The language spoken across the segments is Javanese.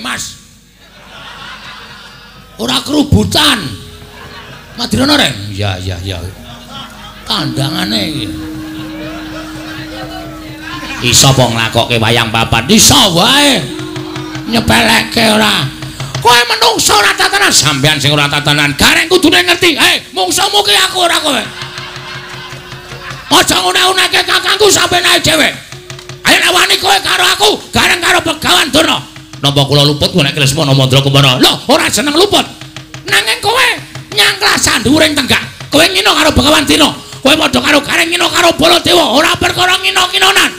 Mas. Ora kerubutan. Madirono reng. Iya iya iya. Kandhangane iki. Iso apa nglakokke wayang papat? Iso wae. Nyepelekke ora. Kowe menungso ora tatanan, sampean sing ora tatanan. Gareng kudune ngerti. Mungsuhmu ki aku ora kowe. Aja ngune-uneke kakangku sampeyan ae dhewe. Ayo nek wani kowe karo aku, gareng karo Begawan Durna. Napa kula luput nek Kresna Mandra Kumara? Lho, ora jeneng luput. Nanging kowe nyangklah sandhuwuring tenggak. Kowe ngino karo Begawan Dina. Kowe padha karo gareng ngino karo Baladewa, ora perkara ngino-kinonan.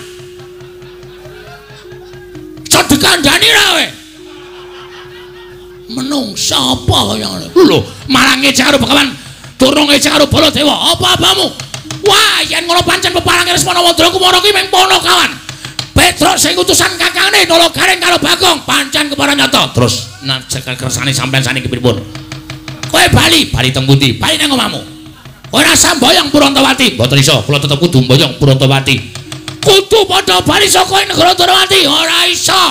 Iso dikandhani ra kowe? Menungsa apa kaya ngono? Lho, malah ngece karo Begawan Durna, ngece karo Baladewa. Apa-apamu? Wah, yen ngono pancen peparange Lesmana Mandra Kumara ki mung ponokawan. Petruk sing utusan kakangne nala Gareng karo Bagong pancen kepara nyata. Terus nek kersane sampean saniki pripun? Kowe bali, bali teng pundi? Bali nang omahmu. Kowe ora samboyong Purantawati. Mboten iso, kula tetep kudu mboyong Purantawati. Kudu padha bali saka negara Dwarawati. Ora iso.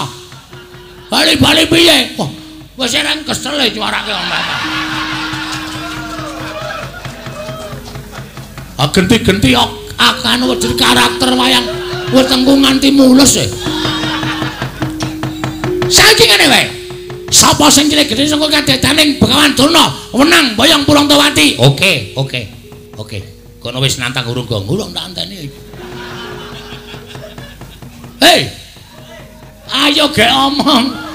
Bali-bali piye? Wah, wis ereng kesel e cuarake wong bapak. Ah genti-genti akan wujud karakter wayang wetengku nganti mulus e. Saiki ngene wae. Sapa sing cilik gedhe saka kadedaning Begawan Durna wenang mboyong Purantawati. Oke, oke. Oke. Kono wis nantang urung gong, urung tak anteni. Hei. Ayo gek omong.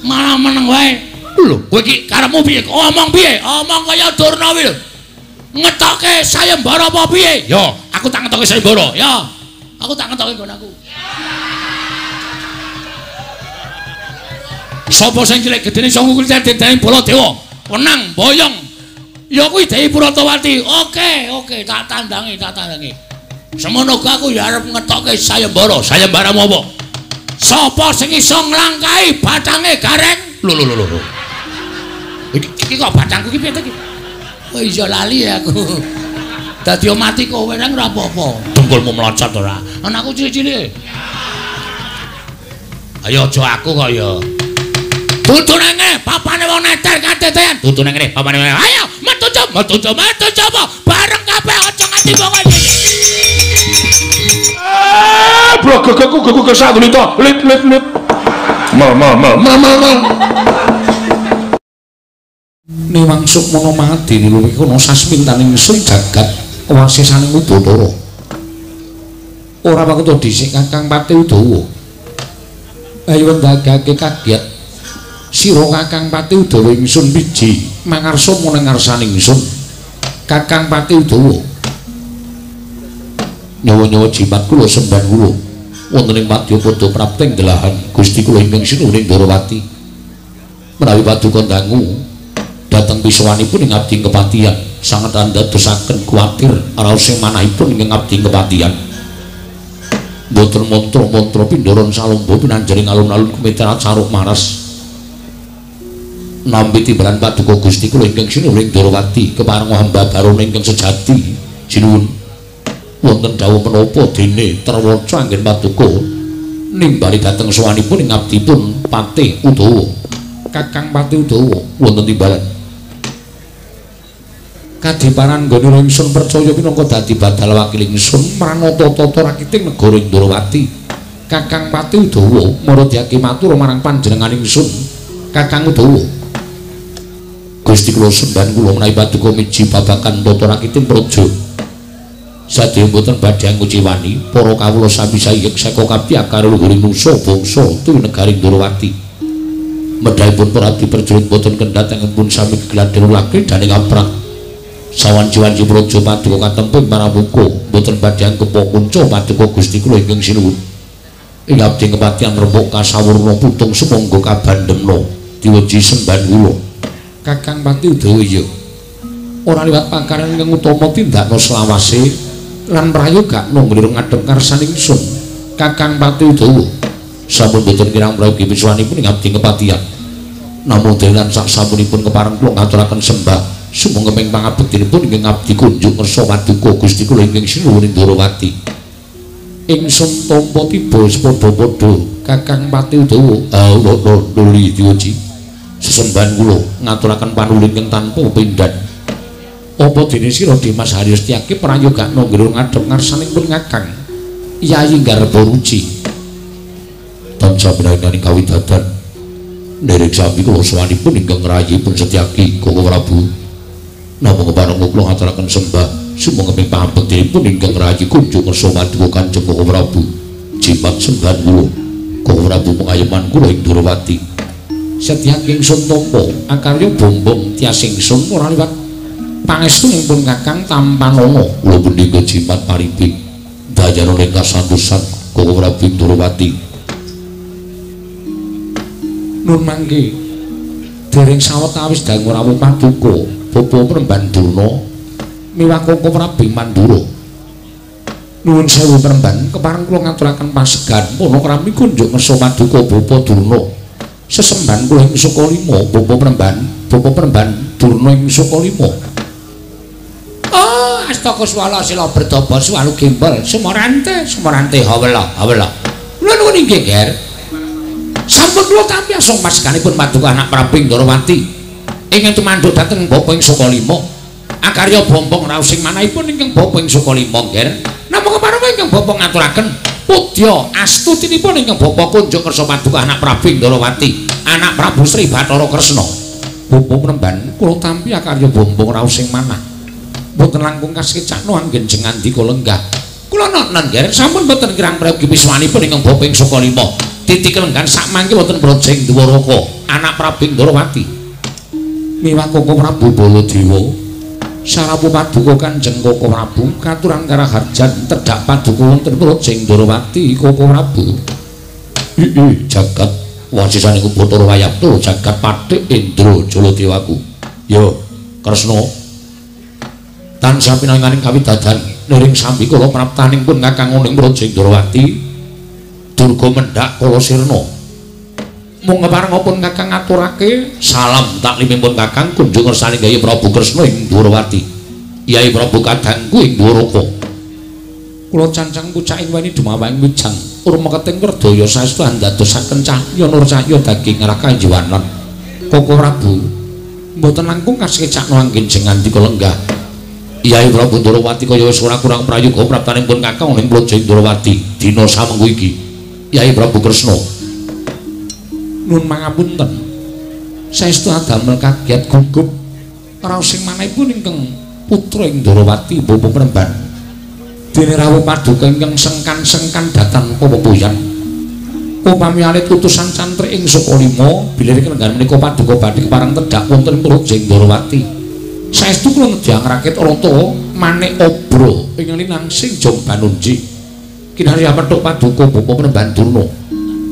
Malah meneng wae. Lho, kowe iki karepmu piye? Omong piye? Omong kaya Durna kuwi lho. Ngetoke sayembara apa piye? Yo, aku tak ngetoke sayembara. Yo. Aku tak ngetoke nggon aku. Sapa sing cilik gedene iso ngukul dedane Baladewa? Wenang boyong. Ya kuwi Dewi Purantawati. Oke, oke, tak tandangi, tak tandangi. Semono aku ya arep ngetoke sayembara. Sayembaramu apa? Sapa sing iso nglangkahi bacange Gareng? Lho lho lho lho. Iki kok bacangku iki piye to iki? Oh iya lali aku. Dadi mati kowe nang ora apa-apa. Dengkulmu mlocot ora. Anakku cilik-cilik. Ayo aja aku kok ya. Tutu nang ngene, papane wong neter kadedean. Tutu nang ngene, papane wong. Ayo, metu coba, metu coba, metu coba. Bareng kabeh aja nganti wong iki. Ah, blogogku gugu kesatulita. Lit lit lit. Mal mal mal mal mal. Niwang Sukmana Madiri luwih kono sasmintaning ingsun jagat wasisaning Ubathara. Ora pakuta dhisik Kakang Pati Udawa. Ayo ndagake kaget. Sira Kakang Pati Udawa ingsun biji mangarsa meneng ngarsane ingsun. Kakang Pati Udawa. Nyawa-nyawa jimat kula semban kula wonten ing madyapada prapting delahan Gusti kula ingkang sinuwun ing Dwarawati. Menawi paduka dangu dhateng pisowanipun ing abdi kepatihan sanget andadosaken kuwatir raos ing manahipun ing abdi kepatihan. Mboten mantra-mantra pindharan salomba pinanjaring alun-alun kumiterat saruk maras. Nampi timbalan paduka Gusti kula ingkang sinuwun ing Dwarawati kepareng hamba barona ingkang sejati sinuwun. Wonten dawuh menapa dene terwaca anggen paduka nimbali dhateng sowanipun ing abdipun Patih Udawa. Kakang Pati Udawa wonten timbalan. Kadiparan nggone ingsun percaya minangka dadi badal wakil ingsun marang tata rakiting negara Indrawati. Kakang Pati Udawa maradiake matur marang panjenengan ingsun. Kakang Udawa. Gusti kula sembahan kula menawi paduka miji babagan tata rakiting praja. Sadaya mboten badhe nguciwani para kawula sami sayek seka kabeh akar luhuring nusa bangsa tuwi negari Indrawati. Medhaipun para abdi prajurit boten kendhat ingkang sami gegladhen lagi daning amprah. Sawanci-wanci praja paduka katemping maramuka boten badhe angkepa kunca paduka Gusti kula ingkang sinuwun. Ing abdi kepatihan rembug kasawurna putung sumangga kabandemna diweji semban kula. Kakang Pati Udawa iya. Ora liwat pakaran ingkang utama tindakna selawase lan prayogakna nglirung ngadhep karsan ingsun. Kakang Pati Udawa sampun boten kirang prayogi pisuwanipun ing abdi kepatihan. Namung delan sak sampunipun kepareng kula ngaturaken sembah sumangga ing pangabektinipun ingkang abdi kunjuk ngersa paduka Gusti kula ingkang sinuwun ing Dwarawati. Ingsun tampa tiba sepadha-padha Kakang Pati Udawa. Ah lho lho lho. Uli diuji. Sesembahan kula ngaturaken panulin ingkang tanpa pindhan. Apa dene sira Dimas Haryo Setyaki prayogakna nggero ngadhep ngarsaning pun Kakang Yayi Garba Ruci. Tansah pinanganing kawidadan nderek sami kula sowanipun ingkang ngrayipun Setyaki Koko Prabu. Namung kepareng kula ngaturaken sembah sumangga pambektipun ingkang ngrayi kunjung ngersa paduka Kanjeng Koko Prabu. Jimat sembahan kula Koko Prabu pengayoman kula ing Ndorowati. Setyaki ingsun tampa akarya bombong tias ingsun ora liwat pangestu pun Kakang tampanana. Kula punika jimat paripi dayana ing kasantosan Koko Prabu ing Ndorowati. Nun mangke dereng sawetawis dangu rawuh paduka Bapa Premban Durna miwah Koko Prabu Mandura. Nuwun sewu Premban, kepareng kula ngaturaken pasegan panakrami kunjuk ngersa paduka Bapa Durna. Sesembahan kula ing Sukalima Bapa Premban, Bapa Premban Durna ing Sukalima. Oh, astaka swala sila berdaba swalu gembel sumorante sumorante hawela hawela. Kula nuwun inggih, Ger. Sampun kula tampi asung paseganipun paduka anak Prabu Ndorowati ingkang tumandhuk dhateng Bapa ing Sukalima. Akarya bombong raos sing manahipun ingkang Bapa ing Sukalima, Ger. Namung kepareng ingkang Bapa ngaturaken pudya astutinipun ingkang Bapa kunjung kersa paduka anak Prabu Ndorowati, anak Prabu Sri Bathara Kresna. Bapa Premban kula tampi akarya bombong raos sing manah. Mboten langkung kasekecakno anggen jengandika lenggah. Kula nonen, Ger, sampun boten kirang prayogi piswanipun ingkang Bapa ing Sukalima. Titik lenggan sakmangke wonten Praja ing Dwaraka, anak Prabu Ndorowati. Miwah Koko Prabu Baladewa, sarapu paduka Kanjeng Koko Prabu katuran karaharjan tedhak paduka wonten Praja ing Ndorowati Koko Prabu. Ii jagat wasisane Bathara Wayabta jagat pathik Indra Jaladewaku. Ya, Kresna. Tansah pinanganing kawidadan niring sambi kula praptaning pun Kakang ing Praja ing Ndorowati. Durga mendhak kala sirna. Mung keparengipun Kakang ngaturake salam taklimipun Kakang kunjung ngersani Kyai Prabu Kresna ing Ndorowati. Kyai Prabu kadangku ing Dwaraka. Kula cancang pucaking weni dumawang wijang urma keting werdaya saestu andadosaken cahya nur cahya daging rakajiwanan. Koko Prabu mboten langkung kasekecakno anggen jengandika lenggah. Kyai Prabu Ndorowati kaya wis ora kurang prayoga praptanipun Kakang ing Praja Ndorowati dina samengko iki. Kyai Prabu Kresna. Nun mangapunten. Saestu adamel kaget gugup raos sing manahipun ingkang putra ing Ndorowati Bapa Premban. Dene rawuh paduka ingkang sengkan-sengkan dhateng pepepuyan. Upami alit utusan cantrik ing Sukalima bilih kelenggan menika paduka badhe kepareng tedhak wonten Praja ing Ndorowati. Saestu kula nedhang rakit rata manik obro ing linangsing Jong Banunji. Kinarya petuk paduka Bapa Premban Durna.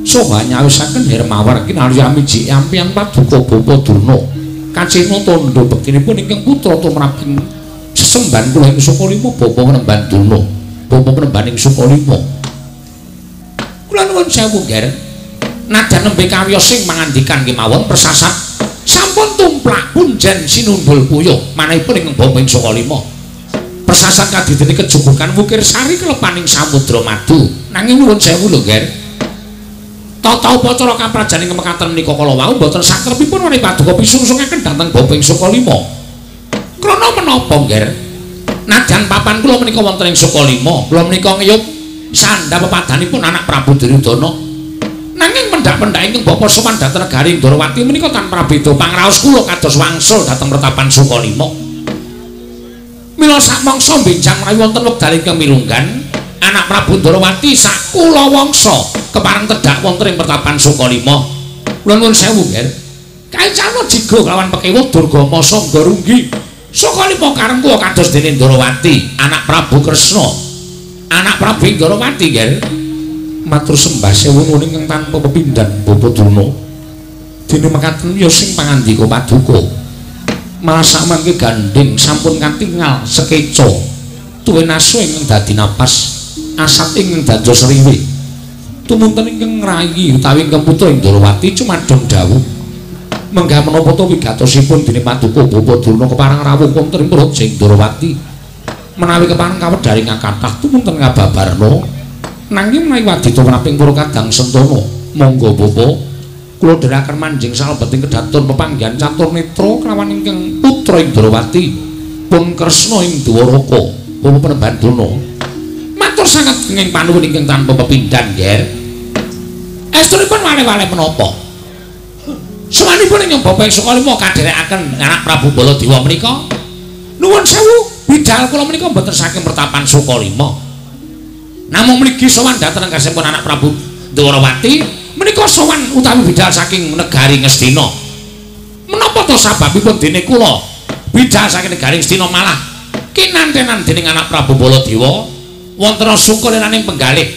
Soha nyawisaken Hermawar kinarya miji ampian paduka Bapa Durna. Kacena tandha bektinipun ingkang putra tumraping sesembahan kula ing Sukalima Bapa Premban Durna. Bapa Premban ing Sukalima. Kula nuwun sewu, Ger. Najan nembe kawiyos sing mangandikan kemawon persasat sampun tumplak punjen sinundul puyuh manahipun ingkang Bapa ing Sukalima. Persasat kadidene kejubukan wukir sari kelepaning samudra madu. Nanging nuwun sewu lho, Ger. Tata upacara kaprajaning mekaten menika kala wau mboten sakrepipun wani paduka pisungsungaken dhateng Bapa ing Sukalima. Krana menapa, Ger? Najan papan kula menika wonten ing Sukalima, kula menika ngiyup sandha pepadanipun anak Prabu Duryudana. Nanging pendak-pendak ingkang Bapa sowan dhateng negari Ndorowati menika tanpa beda pangraos kula kados wangsul dhateng pertapan Sukalima. Mila sakmangsa benjang menawi wonten wekdal ingkang mirunggan, anak Prabu Ndorowati sakula wangsa kepareng tedhak wonten ing pertapan Sukalima. Kula nuwun sewu, Ger. Kaicana jiga kelawan pekewuh Durgama Sangga Runggi. Sukalima kareng kula kados dene Ndorowati, anak Prabu Kresna. Anak Prabu Ndorowati, Ger. Matur sembah sewu nuwun ingkang tanpa pepindhan Bapa Durna. Dene mekaten ya sing pangandika paduka. Malah sakmangke gandhing sampun katingal sekeca. Tuwin asu ingkang dadi napas, asat ingkang dados riwe. Tumunten ingkang ngrayi utawi ingkang putra Ndorowati cumadong dawuh. Menggah menapa to wigatosipun dene paduka Bapa Durna kepareng rawuh wonten ing Praja Ndorowati. Menawi kepareng kawedharing kathah tumunten ngababarna. Nanging menawi wadita praping para kadang sentana, monggo Bapa. Kula dherekaken manjing salebeting kedaton pepanggihan catur netra kelawan ingkang putra Indrawati pun Kresna ing Dwaraka Bapak Panembahan Durna. Matur sanget kenging panuwun ingkang tanpa pepindhan, Nger. Estunipun wale-wale menapa? Sawanipun ingkang Bapak Sukalima kadherekaken anak Prabu Baladewa menika. Nuwun sewu, bidal kula menika mboten saking pertapan Sukalima. Namung mligi sowan dhateng kasempun anak Prabu Dwarawati menika sowan utawi bidal saking negari Ngastina. Menapa to sababipun dene kula bidal saking negari Ngastina malah kinantenan dening anak Prabu Baladewa wonten sukaliraning penggalih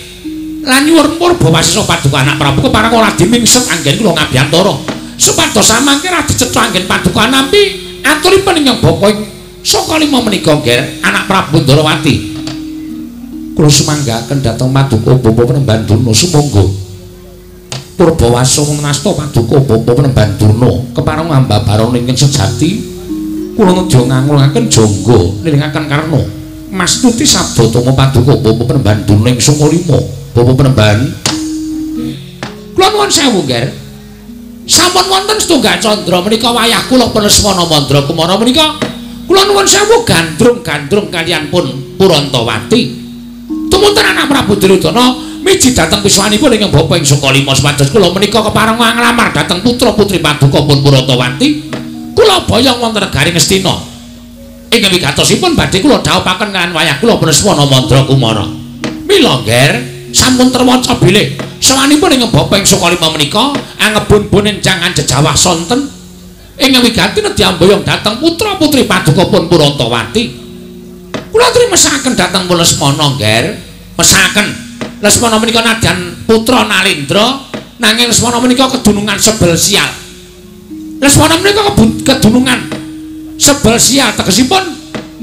lan nyuwun purba wasesa paduka anak Prabu kepareng ora dimingset anggen kula ngabiyantara supados samangke ra dicetha anggen paduka nampi aturipun ingkang bapa ing Sukalima menika Nger anak Prabu Ndrawati. Kula sumanggaken dhateng paduka Bapak Panembahan Durna sumangga purbawasa nasta paduka Bapak Panembahan Durna kepareng ambabaran ingkang sejati kula nedya ngangulaken jangga nilingaken karna mastuti sabda tama paduka Bapak Panembahan Durna ing Sukalima. Bapak Panembahan kula nuwun sewu Nger, sampun wonten setunggal candra menika wayah kula pun Lesmana Mandra Kumara menika kula nuwun sewu gandrung-gandrung kaliyan pun Purantawati. Tumunten anak Prabu Duryudana miji dhateng pisuwanipun ingkang bapa ing Sukalima supados kula menika kepareng nglamar dhateng putra-putri paduka pun Purantawati. Kula boyong wonten negari Ngastina. Ingkang wigatosipun badhe kula dhawuhaken kaliyan wayah kula Lesmana Mandra Kumara. Mila Nger, sampun terwaca bilih sawanipun ingkang bapa ing Sukalima menika angebun-bun enjangan jejawah sonten ingkang wigati nedya amboyong dhateng putra-putri paduka pun Purantawati. Kula trimesaken dhateng pun Lesmana Nger, mesaken Lesmana menika nadyan putra Nalendra nanging Lesmana menika kedunungan sebel sial. Lesmana menika kedunungan sebel sial tegesipun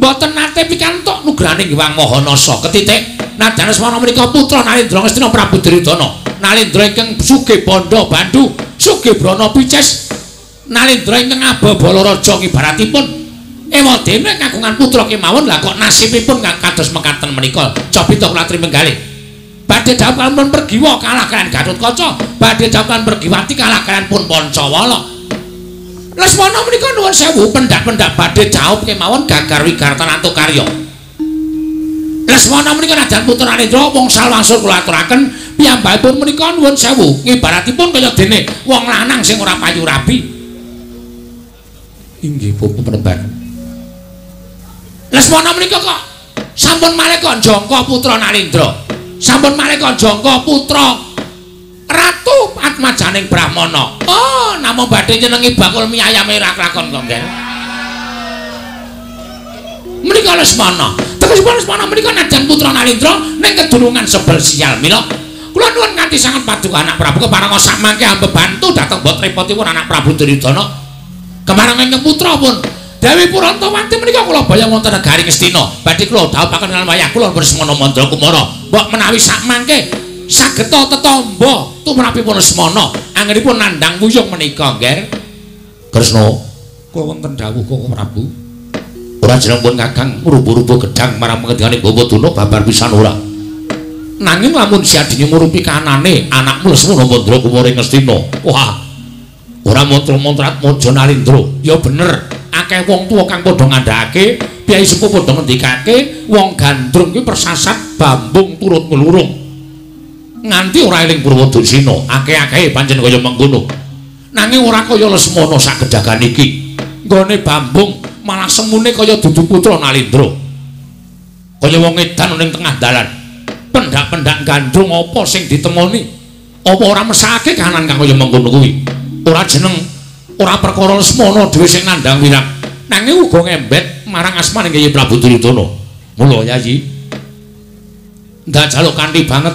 mboten nate pikantuk nugrahaning Hyang Maha Nasa ketitik. Nadyan Lesmana menika putra Nalendra Ngastina Prabu Duryudana. Nalendra ingkang sugih bandha bandu, sugih brana picis. Nalendra ingkang ababala raja ngibaratipun ewadene kagungan putra kemawon lah kok nasibipun kados mekaten menika. Cobita kula trimenggalih. Badhe dhawuh pun Pergiwa kalah kaliyan Gatotkaca, badhe dhawuh Pergiwati kalah kaliyan pun Pancawala. Lesmana menika nuwun sewu pendak-pendak badhe dhawuh kemawon gagar wigartan antuk karya. Lesmana menika nadyan putra Nalendra wong wangsul kula aturaken piyambakipun menika nuwun sewu ngibaratipun kaya dene wong lanang sing ora payu rabi. Inggih Bapak Panembahan. Lesmana menika kok sampun malih kok jangka putra Nalendra. Sampun malih kok jangka putra Ratu Atmajaning Brahmana. Oh, namung badhe nyenengi bakul mie ayam ora klakon kok, Nger. Menika Lesmana. Tegesipun Lesmana menika nadyan putra Nalendra ning kedunungan sebel sial. Mila kula nuwun kanthi sanget paduka anak Prabu kepareng sak mangke ambebantu dhateng bot repotipun anak Prabu Duryudana. Kemareng ingkang putra pun Dewi Purantawati menika kula boyong wonten negari Ngastina. Badhe kula dhawuhaken lan wayah kula Lesmana Mandra Kumara. Mbok menawi sak mangke sageta tetamba tumrapipun Lesmana anggenipun nandhang wuyung menika, Nger. Kresna, kula wonten dawuh Koko Prabu. Ora jeneng pun Kakang ngrubu-rubu gedhang marang pengendikane Bapak Durna babar pisan ora. Nanging lamun siadine ngurupi kanane anakmu Lesmana Mandra Kumara ing Ngastina. Wah. Ora mantra-mantrat Maja Nalendra. Ya bener. Akeh wong tuwa kang padha ngandhakake, piyai sepuh padha ngendikake, wong gandrung kuwi persasat bambung turut nglurung. Nganti ora eling Purwodursina, akeh-akehe pancen kaya mengkono. Nanging ora kaya Lesmana sak gedagan iki. Nggone bambung malah semune kaya dudu putra Nalendra. Kaya wong edan ning tengah dalan. Pendak-pendak gandrung apa sing ditemoni? Apa ora mesake kahanan kang kaya mengkono kuwi? Ora jeneng ora perkara Lesmana dhewe sing nandhang wirang, nanging uga ngembet marang asmane Kyai Prabu Duryudana. Mula Yayi ndak jaluk kanthi banget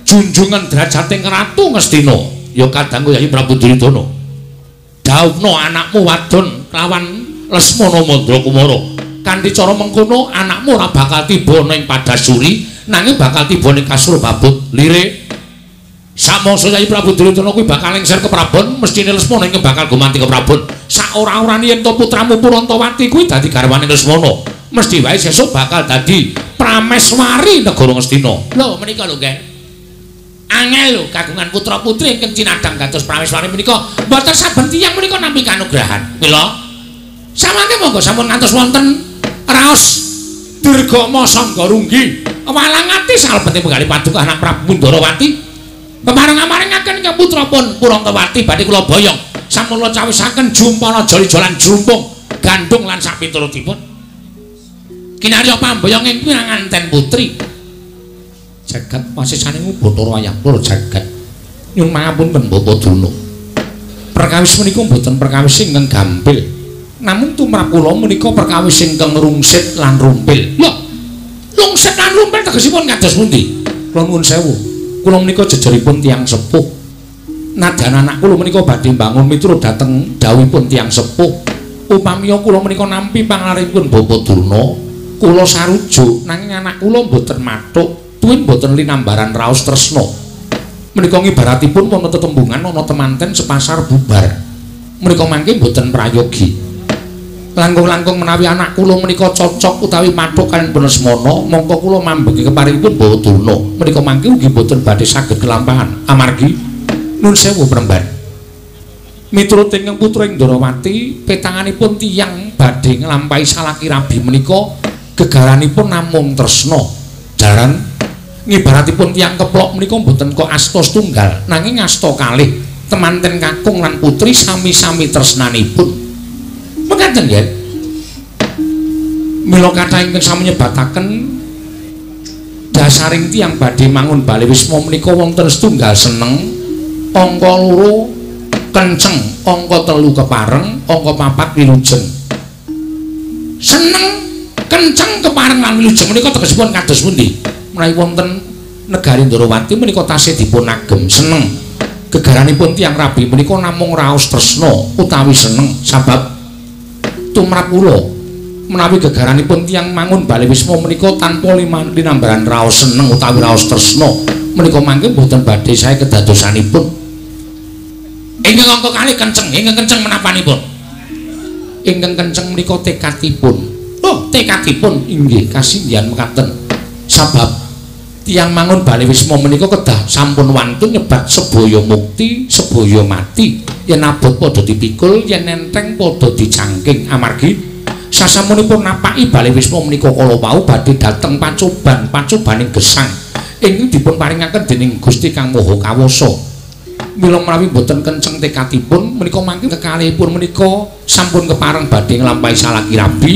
junjungan derajating Ratu Ngastina ya kadangku Yayi Prabu Duryudana. Dhawuhna anakmu wadon lawan Lesmana Mandra Kumara. Kanthi cara mengkono anakmu ora bakal tiba ning Padasuri, nanging bakal tiba ning Kasur Babut. Lire samangsa Yayi Prabu Duryudana kuwi bakal lengser ke Prabon, mesthine Lesmana ingkang bakal gumanti ke Prabon. Saora-orane yen to putramu Purantawati kuwi dadi garwane Lesmana, mesthi wae sesuk bakal dadi prameswari negara Ngastina. Lho menika lho, Nger. Angel lho kagungan putra putri ingkang cinadhang dados prameswari menika mboten saben tiyang menika nampi kanugrahan. Mila samangke monggo sampun ngantos wonten raos Durgama Sangga Runggi walang ati salebete penggalih paduka anak Prabu Ndarawati pemareng amaringaken ingkang putra pun Purantawati badhe kula boyong sampun kula cawisaken jumpana joli-jolan jumpung gandung lan sapiturutipun kinarya pamboyong ing pinanganten putri jagat wasisane Bathara Wayah Pura jagat. Nyuwun pangapunten Bapak Durna, perkawis menika mboten perkawis ingkang gampil, namung tumrap kula menika perkawis ingkang rungsit lan rumpil. Lho, rungsit lan rumpil tegesipun kados pundi? Kula nuwun sewu, kula menika jejeripun tiyang sepuh. Nadyan anak kula menika badhe mbangun miturut dhateng dawuhipun tiyang sepuh. Upamiya kula menika nampi panglaripun Bapak Durna, kula sarujuk, nanging anak kula mboten mathuk, tuwin mboten linambaran raos tresna. Menika ngibaratipun wonten tetembungan ana temanten sepasar bubar. Menika mangke mboten prayogi. Langkung-langkung menawi anak kula menika cocok utawi mathuk kaliyan Lesmana, mongko kula mambeki keparingipun Bapak Durna. Menika mangke ugi mboten badhe saged kelampahan amargi nun sewu premban. Miturut ingkang putra Ndrawati, petanganipun tiyang badhe nglampahi salaki rabi menika gegaranipun namung tresna. Jaran ngibaratipun tiyang keplok menika mboten kok asta setunggal, nanging asta kalih, temanten kakung lan putri sami-sami tresnanipun. Mekaten nggih. Mila kathah ingkang sami nyebataken dasaring tiyang badhe mangun bale wisma menika wonten setunggal seneng, angka loro kenceng, angka telu kepareng, angka papat wilujeng. Seneng, kenceng, kepareng lan wilujeng menika tegesipun kados pundi? Menawi wonten negari Ndrawati menika tasih dipun agem seneng. Gegaranipun tiyang rabi menika namung raos tresna utawi seneng, sabab tumrap kula menawi gegaranipun tiyang mangun bale wisma menika tanpa linambaran raos seneng utawi raos tresna menika mangke mboten badhe sae kedadosanipun. Ingkang angka kalih kenceng, ingkang kenceng menapanipun? Ingkang kenceng menika tekadipun. Oh, tekadipun inggih kasinggihan mekaten. Sabab tiyang mangun bale wisma menika kedah sampun wantun nyebat sebaya mukti, sebaya mati. Yen abot padha dipikul, yen enteng padha dicangking. Amargi sasampunipun napaki bale wisma menika kala wau badhe dhateng pacoban, pacobaning gesang ingkang dipun paringaken dening Gusti Kang Maha Kawasa. Mila menawi mboten kenceng tekadipun menika mangke kekalihipun menika sampun kepareng badhe nglampahi salaki rabi.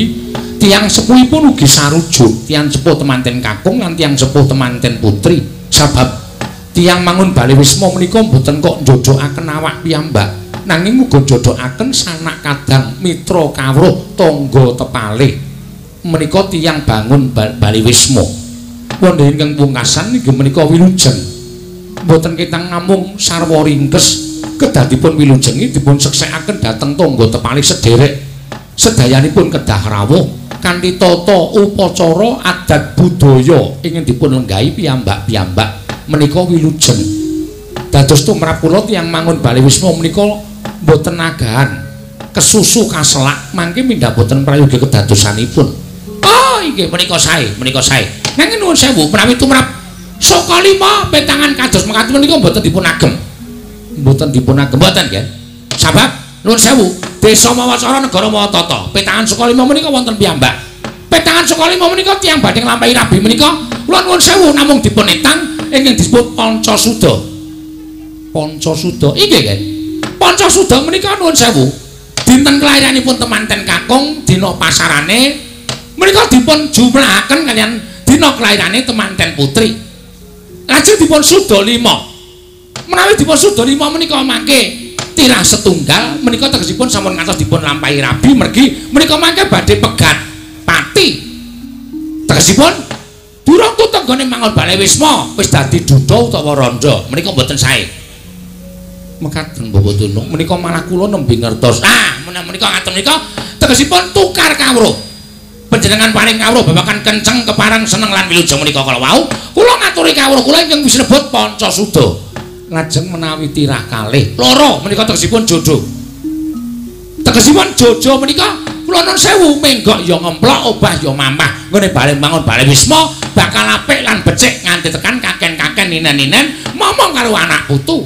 Tiyang sepuhipun ugi sarujuk, tiyang sepuh temanten kakung lan tiyang sepuh temanten putri. Sabab tiyang mangun bale wisma menika mboten kok njojokaken awak piyambak, nanging uga njojokaken sanak kadang, mitra kawruh, tangga tepalih. Menika tiyang bangun bale wisma. Wonten ingkang pungkasan inggih menika wilujeng. Mboten ketang namung sarwa ringkes, kedah dipun wilujengi dipun seksekaken dhateng tangga tepalih sederek. Sedayanipun kedah rawuh kanthi tata upacara adat budaya ingin dipun lenggahi piyambak-piyambak menika wilujeng. Dados tumrap kula tiyang mangun bale wisma menika mboten agahan kesusu kaselak mangke mindhah boten prayogi kedadosanipun. Oh inggih menika sae, menika sae. Nanging nuwun sewu menawi tumrap saka lima petangan kados mekaten menika mboten dipun agem. Mboten dipun agem mboten nggih. Sabab nuwun sewu, desa mawa cara negara mawa tata. Petangan saka lima menika wonten piyambak. Petangan saka lima menika tiyang badhe nglampahi rabi menika kula nuwun sewu namung dipun etang ingkang disebut Pancasuda. Pancasuda inggih nggih. Pancasuda menika nuwun sewu, dinten kelahiranipun temanten kakung, dina pasarane menika dipun jumlahaken kaliyan dina kelahirane temanten putri. Lajeng dipun suda lima. Menawi dipun suda lima menika mangke tirah setunggal menika tegesipun sampun ngantos dipun lampahi rabi mergi menika mangke badhe pegat pati. Tegesipun durung tutenggone mangun bale wisma wis dadi duda utawa randha menika mboten sae. Mekaten Bapak Durna menika malah kula nembe ngertos. Ah, menika ngaten menika tegesipun tukar kawruh. Panjenengan paring kawruh babagan kenceng kepareng seneng lan wilujeng menika kala wau kula ngaturi kawruh kula ingkang disebut Pancasuda. Lajeng menawi tirah kalih loro menika tegesipun jodoh. Tegesipun jojo menika kula nuwun sewu menggok ya ngemplok obah ya mamah nggone bale mangun bale wisma bakal apik lan becik nganti tekan kaken-kaken. mekaken ninen-ninen momong karo anak putu.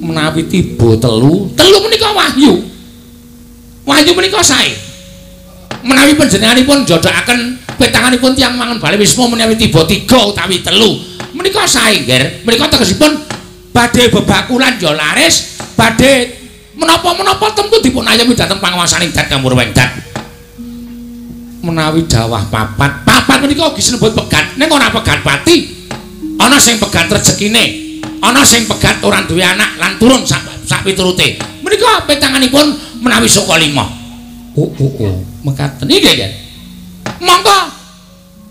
Menawi tiba telu, telu menika wahyu. Wahyu menika sae. Menawi panjenenganipun njodokaken petanganipun tiyang Mangun Bale Wisma menawi tiba 3 utawi 3 menika sae, Ngger. Menika tegesipun badhe bebakulan ya laris, badhe menapa-menapa tentu dipun ayomi dhateng panguwasaning Dat Kamurwengdat. Menawi dawah papat, papat menika ugi sinebut pegat, ning ora pegat pati. Ana sing pegat rejekine, ana sing pegat ora duwe anak lan turun sak piturute. Menika petanganipun menawi saka 5. Oh oh oh, mekaten iki nggih. Monggo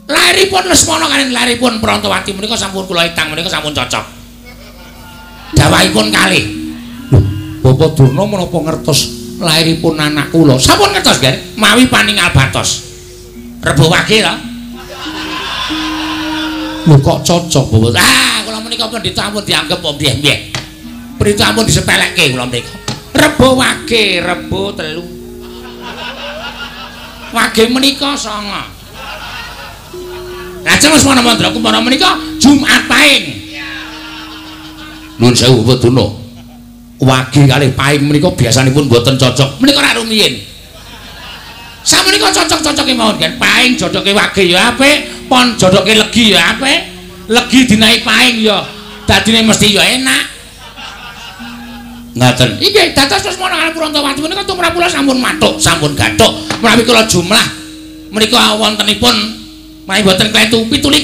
lairipun Lesmana kaliyan lairipun Prantawati menika sampun kula etang menika sampun cocok. Dawahipun kalih. Lho, Bapak Durna menapa ngertos lairipun anak kula? Sampun ngertos, Nggih. Mawi paningal batos. Rebo wage to. Lho kok cocok, Bapak? Ah, kula menika pendhita ampun dianggep wong mbiyen-mbiyen. Pendhita ampun disepelekke kula menika. Rebo wage, rebo 3. Wage menika 9. Lajeng Lesmana Mandra Kumara menika Jumat Pahing. Nuwun sewu Bapak Durna. Wage kalih pahing menika biasanipun mboten cocok. Menika ora rumiyin. Samenika cocok-cocoke mawon kan. Pahing jodoke wage ya apik, pon jodoke legi ya apik. Legi dinaik pahing ya dadine mesti ya enak. Ngaten. Inggih, dados Lesmana kaliyan Prantawati menika tumrap kula sampun mathuk, sampun gathuk. Menawi kula jumlah menika wontenipun menawi boten kletu 27.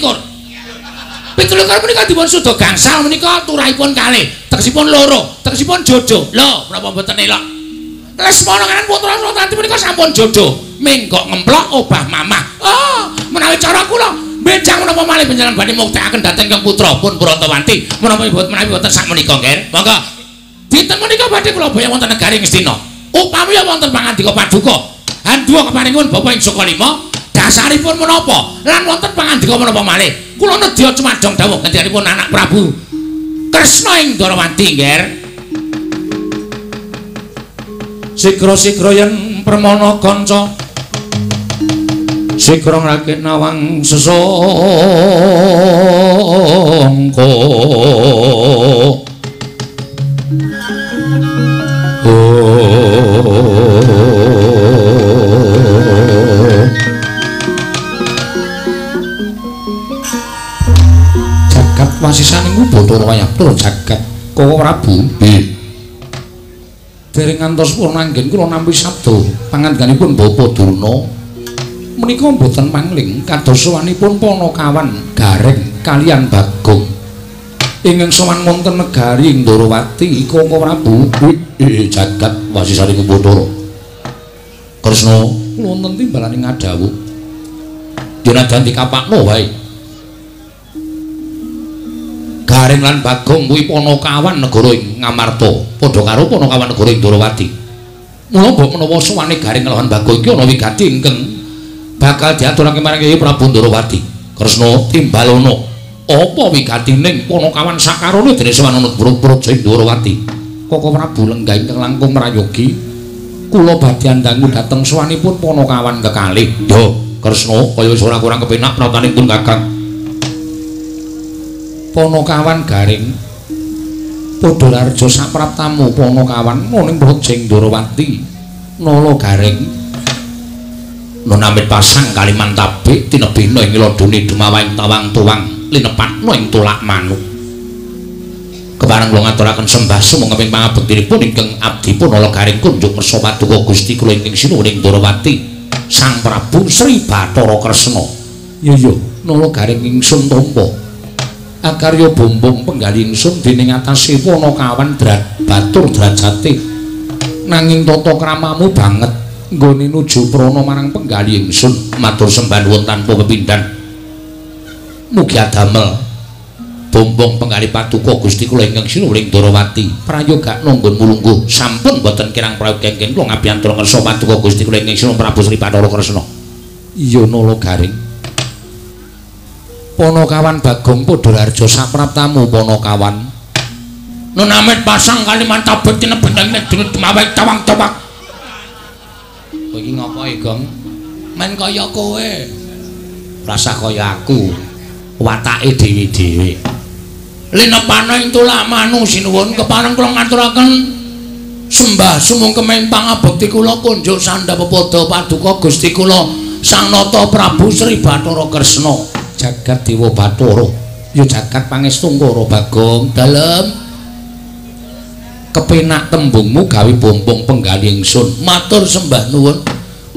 27 menika dipun suda gangsal menika turahipun kalih, tegesipun 2, tegesipun jodoh. Lho, menapa boten elok? Lesmana kaliyan Prantawati menika sampun jodoh. Menggok ngemplok obah mamah. Oh, menawi cara kula benjang menapa malih panjenengan badhe muktekaken dhateng Kang putra pun Prantawati. Menapa menawi boten sakmenika, Nggih? Monggo. Dinten menika badhe kula boyong wonten negari Ngastina. Upami wonten pangandika paduka, handuwa keparingun Bapak ing Suka 5, dasaripun menapa lan wonten pangandika menapa malih. Kula nedya cumadong dawuh ngendikanipun anak Prabu Kresna ing Ndorowati, Nggih. Sigra-sigra yen permana kanca, sigra ngrakit nawang sesangka. Jagat wasisaning Bathara Wayabra jagat Koko Prabu. Nggih. Dereng ngantos purna anggen kula nampi sabda pangandikanipun Bapak Durna menika mboten mangling kados sowanipun Panakawan Gareng kaliyan Bagong ingkang sowan wonten negari Ndorowati. Koko Prabu jagat wasisaning Bathara Kresna kula wonten timbalane ngadhawuh dinadan dikapakno wae. Gareng lan Bagong kuwi Panakawan negara ing Ngamarta padha karo Panakawan negara ing Ndorowati. Mula mbok menawa sowane Gareng lan Bagong iki ana wigati ingkang bakal diaturake marang Kyai Prabu Ndorowati. Kresna timbalono apa wigatining Panakawan sakarone dene sowan ana Praja Ndorowati. Koko Prabu lenggah ingkang langkung prayogi kula badhe andangu dhateng sowanipun Panakawan kekalih. Yo Kresna kaya wis ora kurang kepenak pratanipun Kakang. Panakawan Gareng padha raja sapraptamu Panakawan ning Praja Ndorowati. Nala Gareng nunamit pasang kalimantabik tinebihna ing ladune dumawaing tawang tuwang linepatna ing tulak manuk. Kepareng kula ngaturaken sembah sumangga ing pangabektinipun ingkang abdipun Nala Gareng kunjuk kersa paduka Gusti kula ingkang sinuwun ing Ndorowati Sang Prabu Sri Bathara Kresna. Iya iya, Nala Gareng ingsun tampa akarya bombong penggali ingsun dening atase Panakawan batur drajate, nanging tata kramamu banget nggone nuju prana marang penggali ingsun. Matur sembah nuwun tanpa pepindhan. Mugi adamel bombong penggali paduka Gusti kula ingkang sinuwun ing Ndorowati prayogakna nggon mulungguh. Sampun boten kirang prayoga ingkang kula ngabiyantara ngersa paduka Gusti kula ingkang sinuwun Prabu Sri Bathara Kresna. Iya Nala Gareng. Panakawan Bagong padha raja sapraptamu Panakawan. Nunamit pasang kalimantabet tinebih ing dumawai tawang tawang. Kowe iki ngopo e, Gong? Men kaya kowe. Rasa kaya aku. Watake dhewe-dhewe. Linepana ing tulak manu sinuwun kepareng kula ngaturaken sembah sumungkeming pangabekti kula kunjuk sandha pepada paduka Gusti kula Sang Nata Prabu Sri Bathara Kresna. Jagat Dewa Bathara ya jagat pangestungkara Bagong. Dalem kepenak tembungmu gawe bombong penggali ingsun. Matur sembah nuwun.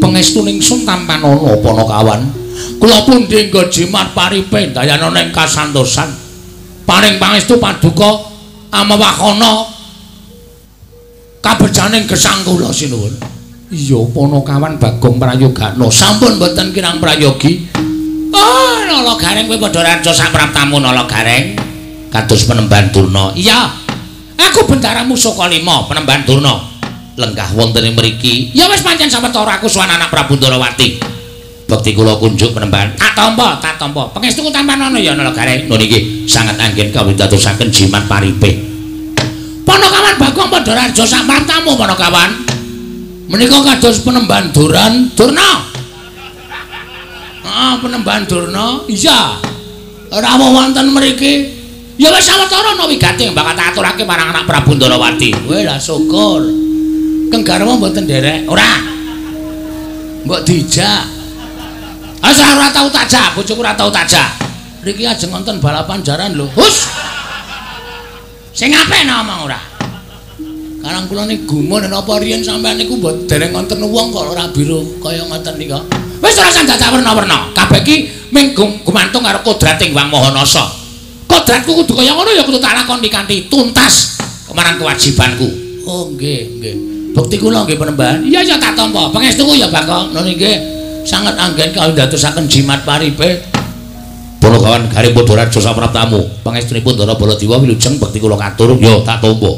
Pengestune ingsun tampanana Panakawan. Kula pundi nggo jimat paripe dayanana ing kasantosan. Paring pangestu paduka amewahana kabejaning gesang kula sinuwun. Iya Panakawan Bagong prayogakna. Sampun mboten kirang prayogi. Oh, Nala Gareng kowe padha raja sapraptamu Nala Gareng. Kados Penemban Durna. Iya. Aku Bendara Musaka 5 Penemban Durna. Lenggah wonten ing mriki. Ya wis pancen sawetara aku sowan anak Prabu Ndorowati. Bekti kula kunjuk Penemban. Tak tampa, tak tampa. Pangestuku tampanana ya Nala Gareng. Nun iki sanget anggen kawidatosaken jimat paripe. Panakawan Bagong padha raja sapraptamu Panakawan. Menika kados Penemban Duran Durna. Ah, Penemban Durna. Iya. Rawuh wonten mriki. Ya wis sawetara ana wigati bakal tak aturake marang anak Prabu Ndorowati. Kowe lah syukur. Keng garwa mboten nderek. Ora. Mbok dijak. Asa ora tau tajak, bojoku ora tau tajak. Niki ajeng wonten balapan jaran lho. Hus. Sing apik ngomong ora. Karang kula niki gumun napa riyen sampean niku mbok dereng wonten wong kok ora biru kaya ngoten nika. Wis ora usah dadak werna-werna. Kabeh iki mung gumantung karo kodrating Wang Maha Nasa. Kodratku kudu kaya ngono ya kudu tak lakoni kanthi tuntas marang kewajibanku. Oh nggih, nggih. Bukti kula nggih Penemban. Iya ya tak tampa. Pangestuku ya Bagong. Nun nggih sanget anggen kawidatosaken jimat paripe. Panakawan Gareng padha raja sapraptamu. Pangestunipun Ndara Baladewa wilujeng bekti kula katur ya tak tampa.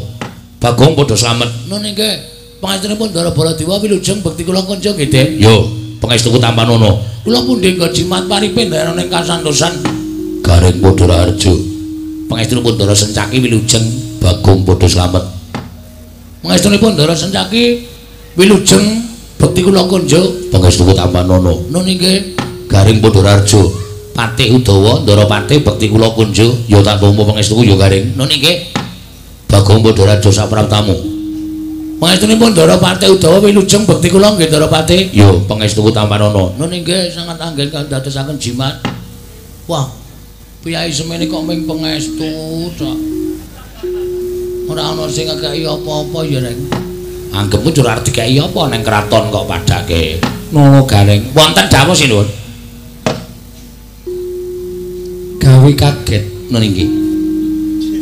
Bagong padha slamet. Nun nggih. Pangestunipun Ndara Baladewa wilujeng bekti kula kunjung nggih, Dik. Yo, pangestuku tampanana. Kula pundi nggo jimat paripe ndherek ing kasantosan. Gareng padha raharja. Pangestunipun Ndara Sencaki wilujeng Bagong padha slamet. Pangestunipun Ndara Sencaki wilujeng bekti kula kunjuk. Pangestuku tampanana. Nun nggih. Gareng padha raharja. Patih Udawa Ndara Patih bekti kula kunjuk. Ya tak tampa pangestuku ya Gareng. Nun nggih. Bagong padha raja sapraptamu. Pangestunipun Ndara Patih Udawa wilujeng bekti kula nggih Ndara Patih. Ya pangestuku tampanana. Nun nggih sanget anggen kandadosaken jimat. Wah, piyai semene kok ming pangestu tok. Ora ana sing ngekeki apa-apa ya, Reng. Anggepku ora arep dikeki apa nang kraton kok padake. Nala Gareng. Wonten dawuh sinuwun. Gawe kaget nun inggih.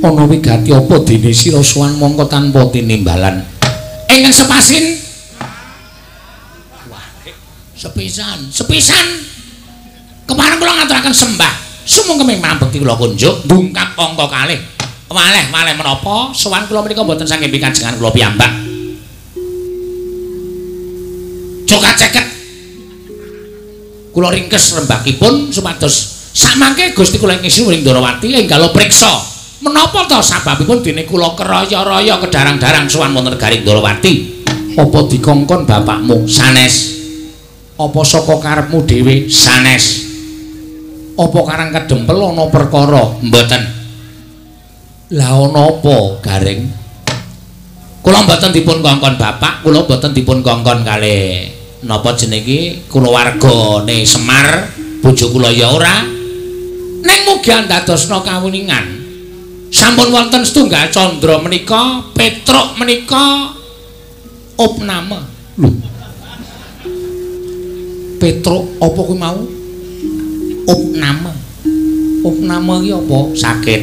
Ana wigati apa dene sira sowan mongko tanpa tinimbalan? Ingkang sepasin. Wah, sepisan, sepisan. Kepareng kula ngaturaken sembah. Sumungkeming mambekti kula kunjuk ndungkap angka kalih. Waleh-waleh menapa sowan kula menika mboten saking pikajengan kula piyambak. Cokat ceket. Kula ringkes rembakipun supados samangke Gusti kula ing Ing Ndorowati enggal priksa. Menapa ta sababipun dene kula keraya-raya kedarang-darang sowan wonten negari Ndorowati? Apa dikongkon bapakmu? Sanes. Apa saka karepmu dhewe? Sanes. Apa karang kedempel ana perkara? Mboten. Lah ana apa, Gareng? Kula mboten dipun kongkon bapak, kula mboten dipun kongkon kalih napa jenenge kulawargane Semar, bojo kula ya ora. Ning mugi andadosna kawuningan. Sampun wonten setunggal candra menika, Petruk menika opname. Lho. Petruk apa kuwi mau? Opname. Opname iki apa? Sakit.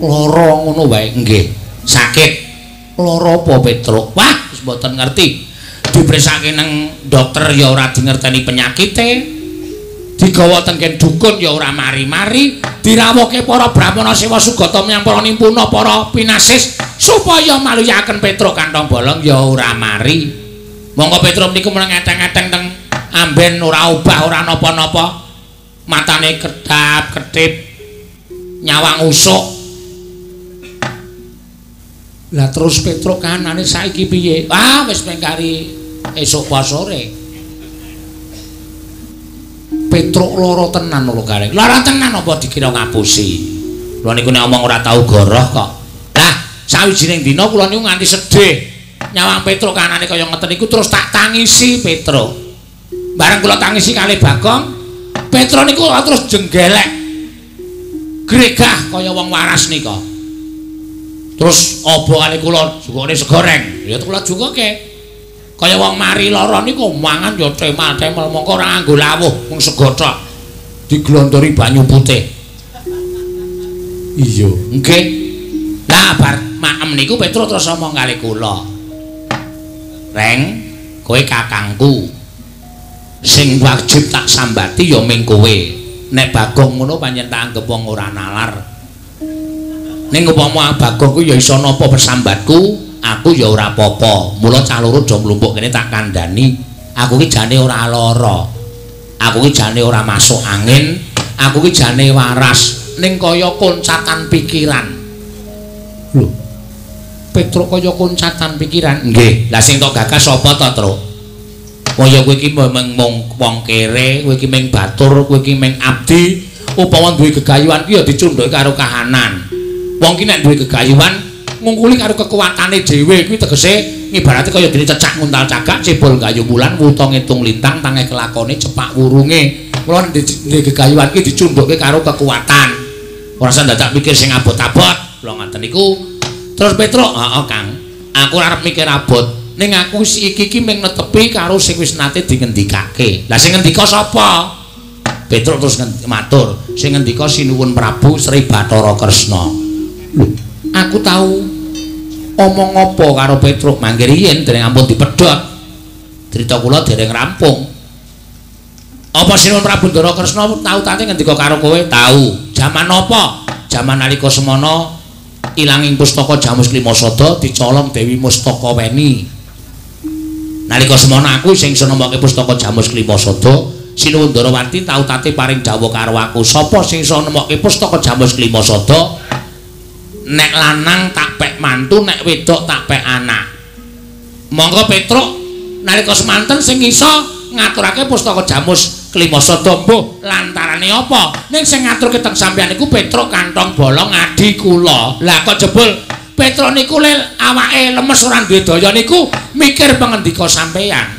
Lara ngono wae. Nggih, sakit. Lara apa Petruk? Wah, wis mboten ngerti. Dipresake nang dokter ya ora dingerteni penyakite. Digawa teng dukun ya ora mari-mari, dirawuhke para brahmana sewa sugata menyang para nimpuna para pinasis supaya maluyaken Petruk kantong bolong ya ora mari. Monggo Petruk niku meneng eteng-eteng teng amben ora obah ora napa-napa. Matane kedap-kedip, nyawang usuk. Lah terus Petruk kanane saiki piye? Ah, wis mengkari esuk sore. Petruk lara tenan lho Gareng. Lara tenan apa dikira ngapusi? Kula niku nek omong ora tau goroh kok. Lah, sawijining dina kula niku nganti sedih. Nyawang Petruk kanane kaya ngeten niku terus tak tangisi Petruk. Bareng kula tangisi kalih Bagong, Petruk niku terus jenggelek. Gregah kaya wong waras nika. Terus obo kalih kula jukune segoreng. Ya kula jukuke. Kaya wong mari lara niku mangan ya temal-temel mongko ora nganggo lawuh mung sego tok. Diglondori banyu putih. Iya, nggih. Lah bar maem niku Petruk terus omong kalih kula. Reng, kowe kakangku. Sing wajib tak sambati ya ming kowe. Nek Bagong ngono pancen tak anggep wong ora nalar. Ning upama Bagong ku ya iso napa pesambatku, aku ya ora apa-apa. Mula cah loro do mlumpuk kene tak kandhani. Aku ki jane ora lara. Aku ki jane ora masuk angin, aku ki jane waras. Ning kaya koncatan pikiran. Lho. Petruk kaya koncatan pikiran. Nggih. Lah sing tok gagas sapa to, Truk? Kaya kowe iki mung wong kere, kowe iki mung batur, kowe iki mung abdi. Upama duwe gegayuhan ki ya dicundhake karo kahanan. Wong ki nek duwe gegayuhan ngungkuli karo kekuatane dhewe kuwi tegese ngibarate kaya dene cecak nguntal cagak, cebol gayu wulan, wuta ngitung lintang, tange kelakone cepak wurunge. Mula nek gegayuhan ki dicundhake karo kekuatan. Ora usah dadak mikir sing abot-abot. Kula ngaten niku. Terus Petruk, "Heeh, Kang. Aku ora arep mikir abot. Ning aku iki iki mung netepi karo sing wis nate dingendikake." Lah sing ngendika sapa? Petruk terus matur, "Sing ngendika Sinuwun Prabu Sri Bathara Kresna." Lho, aku tau omong apa karo Petruk mangke riyin dereng ampun dipedhot. Crita kula dereng rampung. Apa Sinuwun Prabu Ndara Kresna tau tate ngendika karo kowe? Tau. Jaman apa? Jaman nalika semana ilanging pustaka Jamus Klimasada dicolong Dewi Mustaka Weni. Nalika semana aku sing iso nemokke pustaka Jamus Klimasada, Sinuwun Ndarawati tau tate paring dawuh karo aku, sapa sing iso nemokke pustaka Jamus Klimasada? Nek lanang tak pek mantu, nek wedok tak pek anak. Monggo Petruk nalika semanten sing iso ngaturake pustaka Jamus Klimasada mbuh lantarane apa? Ning sing ngaturke teng sampeyan niku Petruk kantong bolong adi kula. Lah kok jebul Petruk niku le awake lemes ora duwe daya niku mikir pangendika sampeyan.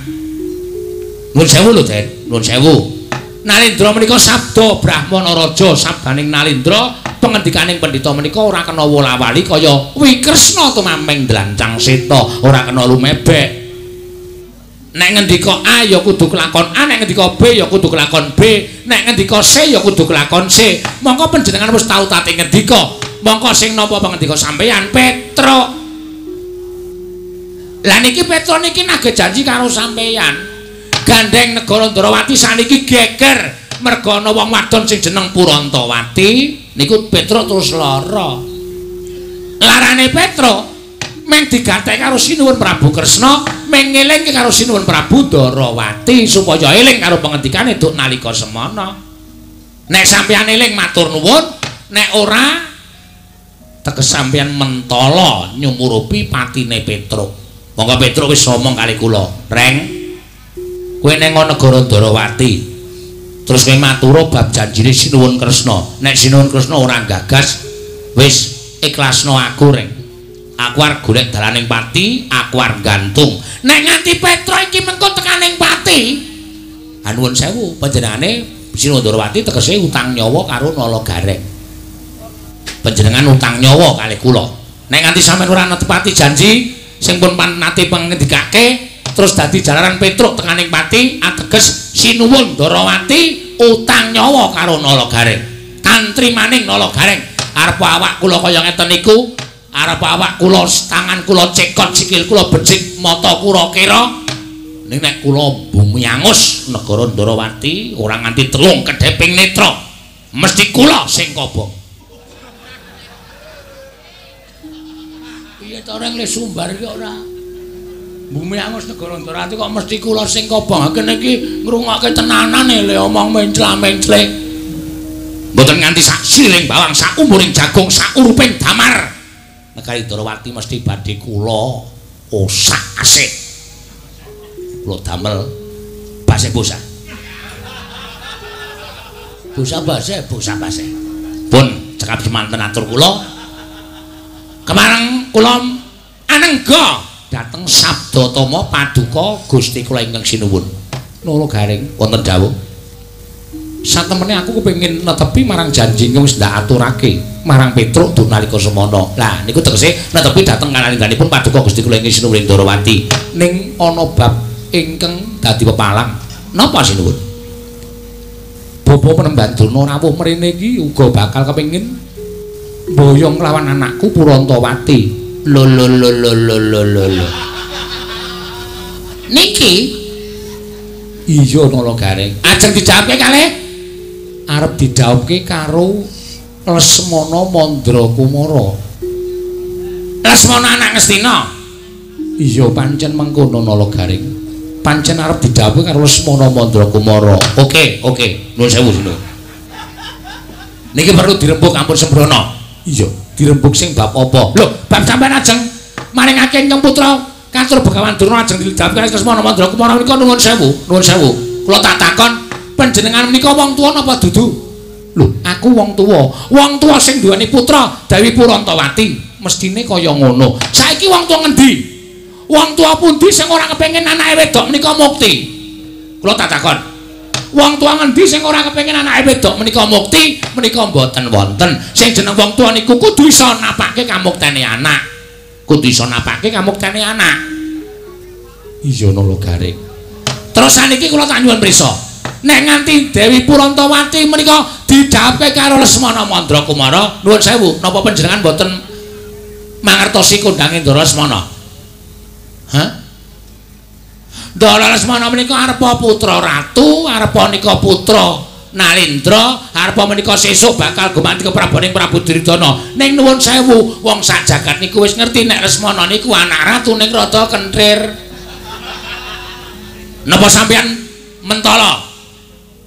Nuwun sewu lho, Den. Nuwun sewu. Nalindra menika sabda Brahmana Raja, sabdaning Nalindra pangendikaning pendhita menika ora kena wola-wali kaya Wikresna tumameng dlancang seta, ora kena lumebek. Nek ngendika A ya kudu kelakon A, nek ngendika B ya kudu kelakon B, nek ngendika C ya kudu kelakon C. Mongko panjenengan wis tau tate ngendika, mongko sing napa pangendika sampeyan Petruk. Lah niki Petruk niki nagih janji karo sampeyan. Gandeng negara Ndarawati saniki geger merga ana wong wadon sing jeneng Purantawati niku Petruk terus lara. Larane Petruk meng digathek karo Sinuwun Prabu Kresna, meng ngelingke karo Sinuwun Prabu Ndarawati supaya eling karo pangendikane duk nalika semana. Nek sampeyan eling matur nuwun, nek ora teges sampeyan mentala nyumurupi patine Petruk. Monggo Petruk wis omong kali kula, "Reng, kowe neng negara Ndarawati. Terus kowe matur bab janjine Sinuwun Kresna. Nek Sinuwun Kresna ora gagas, wis ikhlasno aku, Reng. Aku arep golek dalaning pati, aku arep gantung. Nek nganti Petruk iki mengko tekaning pati, anuwun sewu panjenengane Sinuwun Ndarawati tegese utang nyawa karo Nala Gareng. Panjenengan utang nyawa kalih kula. Nek nganti sampeyan ora netepati janji sing pun nate pangendikake, terus dadi jalaran Petruk tekaning pati, ateges Sinuwun Ndarawati utang nyawa karo Nala Gareng. Tantri maning Nala Gareng. Arep awak kula kaya ngeten niku, arep awak kula tangan kula cekot, sikil kula becik, mata kula kira. Ning nek kula bumi angus negara Ndarawati ora nganti telung kedheping netra, mesti kula sing kobong." Piye to reng le sumbar iki ora? Bumi angus negara Ndarawati kok mesti kula sing kobong. Kene iki ngrungokke tenanan le omong mencla-mencle. Mboten nganti sak siling bawang, sak umuring jagung, sak uruping damar. Negari Ndarawati mesti badhe kula osak asik. Kula damel baseh bosah. Bosah baseh, bosah baseh. Pun cekap Cekap semanten atur kula. Kemareng kula anengga dhateng Sabdatama paduka Gusti kula ingkang sinuwun. Nala Gareng wonten dawuh. Satemene aku kepengin netepi marang janji ingkang wis ndak aturake marang Petruk duh nalika semana. Lah niku tegese netepi dhateng kalangganipun paduka Gusti kula ingkang sinuwun Ndorowati. Ning ana bab ingkang dadi pepalang. Napa sinuwun? Bapa Penemban Durna rawuh mrene iki uga bakal kepengin mboyong lawan anakku Purantawati. Lho lho lho lho lho lho lho. Niki iya Nala Gareng. Ajeng dijawabke kalih arep didhawuhke karo Lesmana Mandra Kumara. Lesmana anak Ngastina. Iya pancen mengkono Nala Gareng. Pancen arep didhawuhi karo Lesmana Mandra Kumara. Oke, oke. Nuwun sewu, sinuwun. Niki perlu dirembug ampun sembrono. Iya, dirembug sing bab apa? Lho, bab sampean ajeng maringake ingkang putra katur Begawan Durna ajeng didhawuhi karo Lesmana Mandra Kumara menika nuwun sewu, nuwun sewu. Kula tak takon, panjenengan menika wong tuwa napa dudu? Lho, aku wong tuwa. Wong tuwa sing duweni putra Dewi Purantawati, mestine kaya ngono. Saiki wong tuwa ngendi? Wong tua pundi sing ora kepengin anake wedok menika mukti? Kula tak takon. Wong tua ngendi sing ora kepengin anake wedok menika mukti? Menika mboten wonten. Sing jeneng wong tua niku kudu iso napake kamuktene anak. Kudu iso napake kamuktene anak. Iya Nala Gareng. Terus saniki kula tak nyuwun prisa. Nek nganti Dewi Purantawati menika didhawuhke karo Lesmana Mandra Kumara, nuwun sewu, napa panjenengan mboten mangertosi kondange Ndara Lesmana? Hah? Ndara Lesmana menika arepa putra ratu, arepa nika putra Nalindra, arepa menika sesuk bakal gumanti kepraboning Prabu Duryudana. Ning nuwun sewu, wong sak jagat niku wis ngerti nek Lesmana niku anak ratu ning rada kenthir. Napa sampeyan mentala?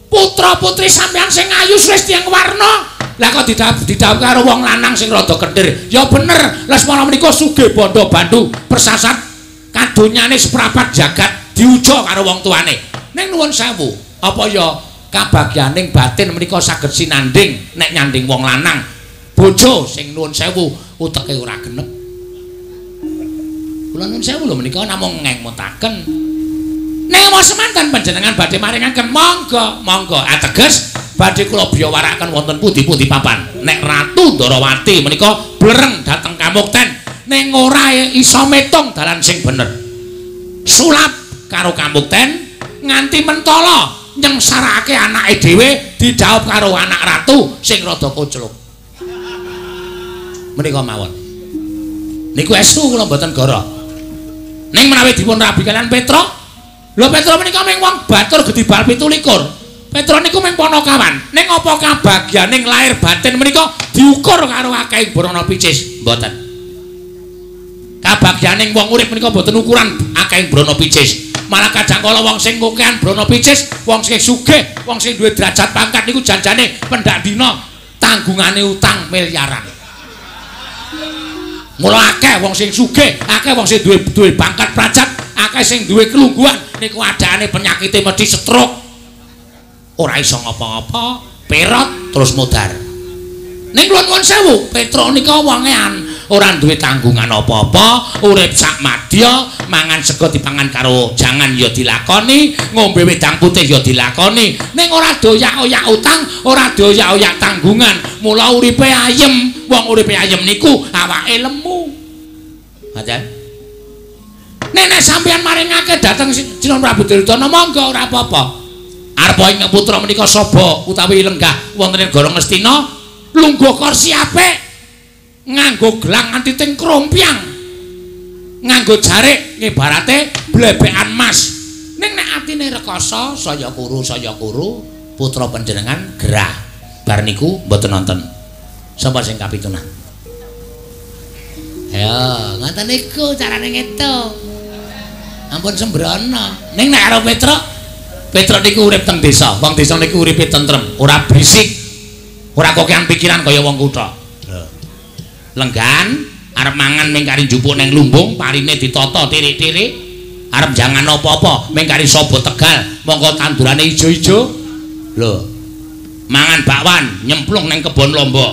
Putra-putri sampeyan sing ayu wis tiyang warna. Lah kok didhawuh karo wong lanang sing rada kenthir? Ya bener, Lesmana menika sugih bandha bandu persasat kadonyane seprapat jagat diuja karo wong tuane. Ning nuwun sewu, apa ya kabagyaning batin menika saged sinanding nek nyanding wong lanang bojo sing nuwun sewu uteke ora genep. Kula nuwun sewu lho menika namung ngemutaken. Ning semanten panjenengan badhe maringaken monggo, monggo. Ateges badhe kula biyawarakaken wonten pundi-pundi papan. Nek Ratu Ndorowati menika blereng dhateng kamukten ning ora iso metung dalan sing bener. Sulap karo kamukten nganti mentala nyengsarake anake dhewe didhawuh karo anak ratu sing rada kocluk. Menika mawon. Niku estu kula mboten goro. Ning menawi dipun rabi kalian Petruk, lho Petruk menika mung wong batur gedhi bal 27. Petruk niku mung panakawan. Ning apa kabagyaning lahir batin menika diukur karo akeh brana picis? Mboten. Kabagyaning wong urip menika mboten ukuran akeh brana picis. Malah kadang kala wong sing kokean brana picis, wong sing sugih, wong sing duwe derajat pangkat niku janjane pendak dina tanggungane utang miliaran. Mula akeh wong sing sugih, akeh wong sing duwe pangkat prajat, akeh sing duwe kelungguhan niku adane penyakite mesti stroke. Ora iso ngapa-ngapa, perot terus modar. Ning kula nuwun sewu, Petruk nika wonge ora duwe tanggungan apa-apa, urip sak madya, mangan sego dipangan karo jangan ya dilakoni, ngombe wedang putih ya dilakoni. Ning ora doyak-oyak utang, ora doyak-oyak tanggungan. Mula uripe ayem, wong uripe ayem niku awake lemu. Ngoten. Nek nek sampeyan maringake dhateng Sinuwun Prabu Duryudana monggo ora apa-apa. Arepa ing putra menika saba utawi lenggah wonten ing negara Ngastina, lungguh kursi apik, nganggo gelang nganti teng krompyang, nganggo jarik ngibarate blebekan mas. Ning nek atine rekoso saya kuru putra panjenengan gerah. Bar niku mboten nonton. Sapa sing kapitunan? Ya, ngoten niku carane ngetung. Ampun sembrono. Ning nek karo Petruk, Petruk niku urip teng desa. Wong desa niku uripe tentrem, ora berisik. Ora kokean pikiran kaya wong kutha. Lenggan arep mangan mung kari njupuk nang lumbung, parine ditata tirik-tirik. Arep jangan apa-apa mung kari saba Tegal, mongko tandurane ijo-ijo. Lho. Mangan bakwan nyemplung nang kebon lombok.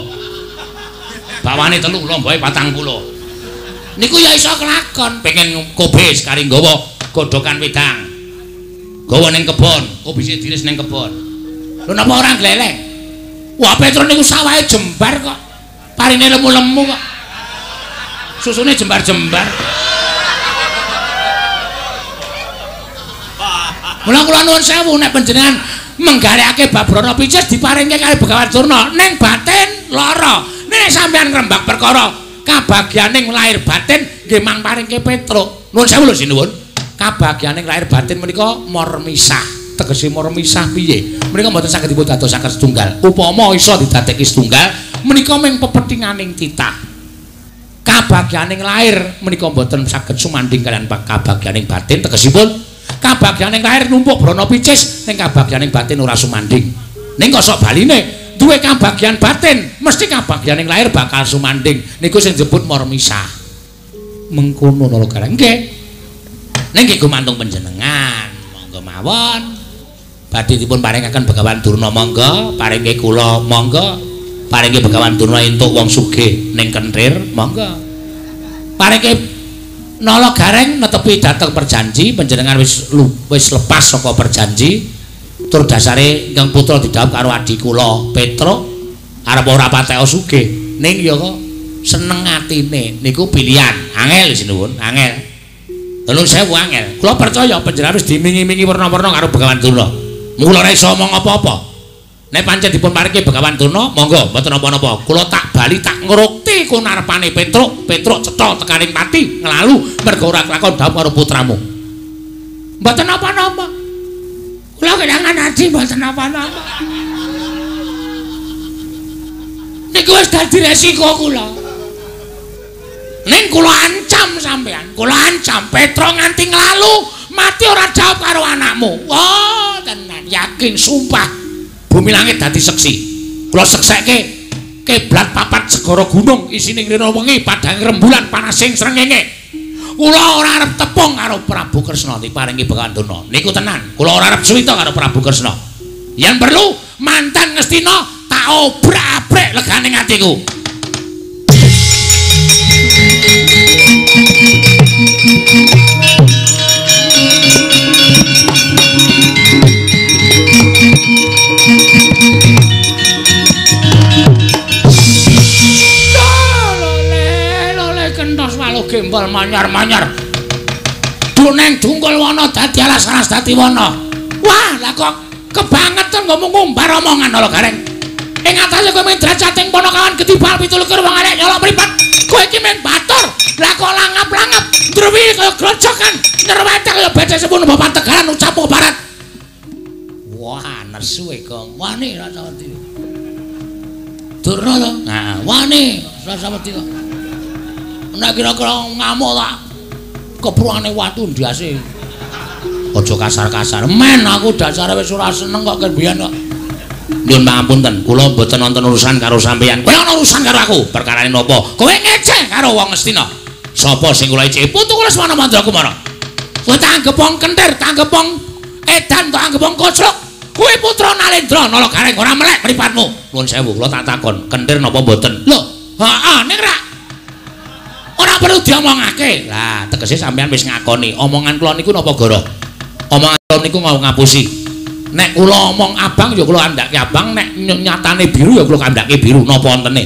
Bawane 3, lomboke 40. Niku ya iso kelakon, pengen kobis kari nggawa godhokan wedang. Gawa ning kebon, kobise diris ning kebon. Lho napa ora gleleng? Wah, Petruk niku sawahe jembar kok. Parine lemu-lemu kok. Susune jembar-jembar. Mula kula nuwun sewu nek panjenengan menggarekake bab Brana Picis diparingke kali Begawan Durna ning batin lara. Nek sampeyan ngrembak perkara kabagyaning lahir batin nggih mang paringke Petruk. Nuwun sewu lho sinuwun. Kabagyaning lahir batin menika mormisah. Tegese mormisah piye? Menika mboten saged dipun dadosaken setunggal. Upama iso didadekke setunggal menika mung pepethinganing titah. Kabagyaning lahir menika mboten saged sumandhing kaliyan kabagyaning batin. Tegesipun kabagyaning lahir numpuk Brana Picis ning kabagyaning batin ora sumandhing. Ning kosok baline duwe kabagyan batin mesti kabagyaning lahir bakal sumandhing. Niku sing disebut mormisah. Mengkono Nala Gareng. Nggih. Ning nggih gumantung panjenengan. Monggo mawon. Badhe dipun paringaken Begawan Durna monggo, paringke kula monggo. Paringke Begawan Durna entuk wong sugih ning Kenthir monggo. Paringke Nala Gareng netepi dhateng perjanji panjenengan wis lepas saka perjanji tur dasare ingkang putra didhawuh karo adi kula Petruk arep ora patek sugih ning ya kok seneng atine niku pilihan angel sinuwun angel. Nuwun sewu angel. Kula percaya panjenengan wis dimingi-mingi werna-werna karo Begawan Durna. Mula ora iso omong apa-apa. Nek pancen dipun paringke Begawan Durna monggo mboten napa-napa. Kula tak bali tak ngrukti kunarepane Petruk. Petruk cetha tekaning pati nglalu mergo ora kelakon dhawuh karo putramu. Mboten napa-napa. Kula kelangan adi mboten napa-napa. Niku wis dadi resiko kula. Ning kula ancam sampean, kula ancam Petruk nganti nglalu mati ora jawab karo anakmu. Wah, tenan yakin sumpah. Bumi langit dadi seksi. Kula sekseke kiblat papat segara gunung isine ngrina wengi padhang rembulan panasing srengenge. Kula ora arep tepung karo Prabu Kresna diparingi Begawan Durna. Niku tenan, kula ora arep suwita karo Prabu Kresna. Yen perlu mantan Ngastina tak obrak-abrik legane atiku. Kentos waluh gembol manyar-manyar. Duneng dungkul wana dadi alas-alas dadi wana. Wah, lah kok kebangetan ngomong ngumbar omongan Nala Gareng. Ing atase kowe mung drajating Panakawan getibal 27 wong arek nyolok mripat. Kowe iki mung batur. Lah kok langap-langap ndrewi kaya grojokan, nyerwete kaya becek sepun bapak Tegalan ucapmu barat. Wah, nesu e kok. Wani rasa wedi. Durna to? Nah, wani rasa wedi kok. Nek kira-kira ngamuk tak kepruane watu ndase. Aja kasar-kasar. Men aku dasare wis ora seneng kok ken biyen kok. Nyuwun pangapunten, kula mboten wonten urusan karo sampeyan. Kowe ana urusan karo aku. Perkarane napa? Kowe ngeceh karo wong Ngastina. Sapa sing kula eceh? Putu kula Lesmana Mandra Kumara. Kowe tak anggep wong kentir, tak anggep wong edan, tak anggep wong koclok. Kowe putra Nalendra Nala Gareng ora melek mripatmu. Nuwun sewu, kula tak takon, kentir napa mboten? Lho, heeh ning rak ora perlu diomongake. Lah, tegese sampean wis ngakoni omongan kula niku napa goro? Omongan kula niku ngapusi. Nek kula omong abang ya kula kandhake abang, nek nyatane biru ya kula kandhake biru, napa wontene?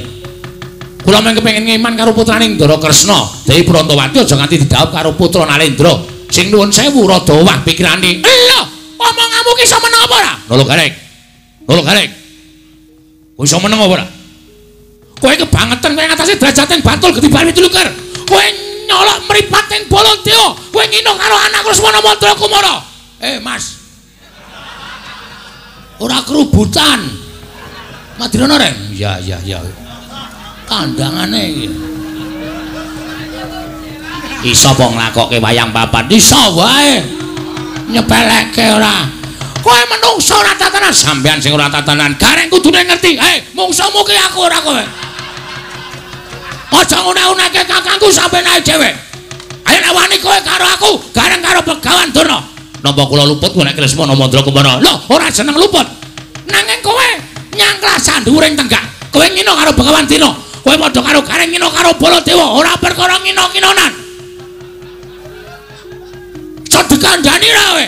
Kula mung kepengin ngeman karo putrane Ndara Kresna, Dewi Prantawati aja nganti didhawuh karo putra Nalendra. Sing nuwun sewu rada owah pikirane. Lho, omonganmu ki iso meneng apa ora? Nala Gareng. Nala Gareng. Kowe iso meneng apa ora? Kowe kebangetan kowe ngatasé drajating Bantul getibal 27. Kowe nyolok mripat ing Baladewa, kowe ngino karo anakku Lesmana Mandra Kumara. Eh, Mas. Ora kerubutan. Madirana, Reng? Ya, ya, ya. Kandhangane iki. Iso apa nglakokke wayang papat? Iso wae. Nyepelekke ora. Kowe menungso ora tatanan, sampean sing ora tatanan. Gareng kudune ngerti. Hei, mungsuhmu ki aku ora kowe. Aja nguna-unake kakangku sampe naik dhewe. Ayo nek wani kowe karo aku, gareng karo Begawan Durna. Napa kula luput nek Lesmana Mandra Kumara? Lho, ora jeneng luput. Nanging kowe nyangklah sandhuwuring tenggak. Kowe ngino karo Begawan Dina. Kowe padha karo Gareng ngina karo Baladewa, ora perkara ngina-nginonan. Iso dikandhani ra kowe?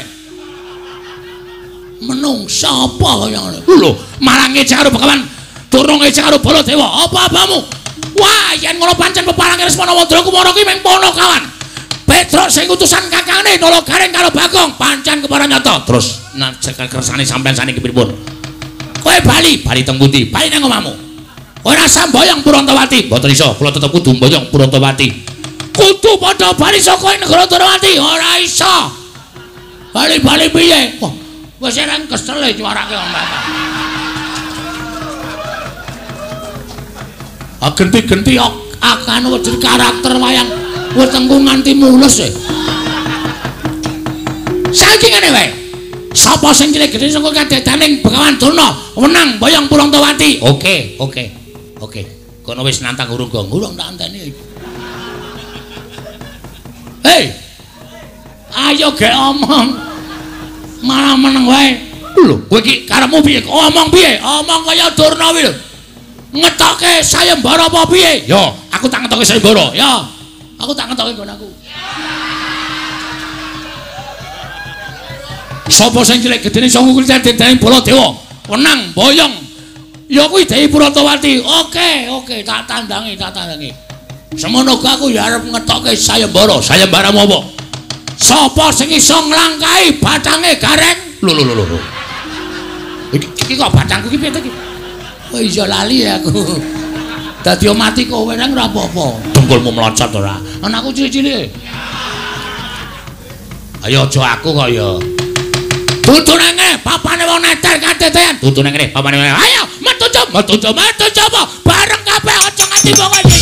Menungsa apa kaya ngono? Lho, malah ngece karo Begawan Durna, ngece karo Baladewa. Apa abamu? Wah, yen ngono pancen peparange Lesmana Mandra Kumara ki mung Panakawan. Petruk sing utusan kakangne Nala Gareng karo Bagong pancen kepara nyata. Terus nek kersane sampean saniki pripun? Kowe bali, bali teng pundi? Bali nang omahmu. Kowe ora samboyong Purantawati. Mboten iso, kula tetep kudu mboyong Purantawati. Kudu padha bali saka negara Ndrawati. Ora iso. Bali-bali piye? Wah, wis ereng kesel e nyuarake wong bapak. Ah genti-genti akan wedi karakter wayang wetengku nganti mulus e. Saiki ngene wae. Sapa sing cilik gedhe saka kadedaning Begawan Durna wenang mboyong Purantawati. Oke, oke. Oke. Kono wis nantang urung gong, urung tak anteni. Hei. Ayo gek omong. Malah meneng wae. Lho, kowe iki karepmu piye? Omong piye? Omong kaya Durna kuwi lho. Ngetoke sayembara apa piye? Yo, aku tak ngetoke sayembara. Yo. Aku tak ngetoke nggon aku. Sapa sing cilik gedene iso ngukul dedane Baladewa, wenang boyong. Ya kuwi Dewi Purantawati. Oke, oke, tak tandangi, tak tandangi. Semono aku ya arep ngetoke sayembara. Sayembaramu apa? Sapa sing iso nglangkahi batange Gareng? Lho lho lho lho. Iki kok batangku iki piye to iki? Oh iya lali aku. Dadi mati kowe nang ora apa-apa. Dengkulmu mlocot ora? Anakku cilik-cilik. Ayo aja aku kok ya. Dudu nang ngene, papane wong neter katetean. Dudu nang ngene, papane. Ayo, metu coba, metu coba, metu coba. Bareng kabeh aja nganti wong iki.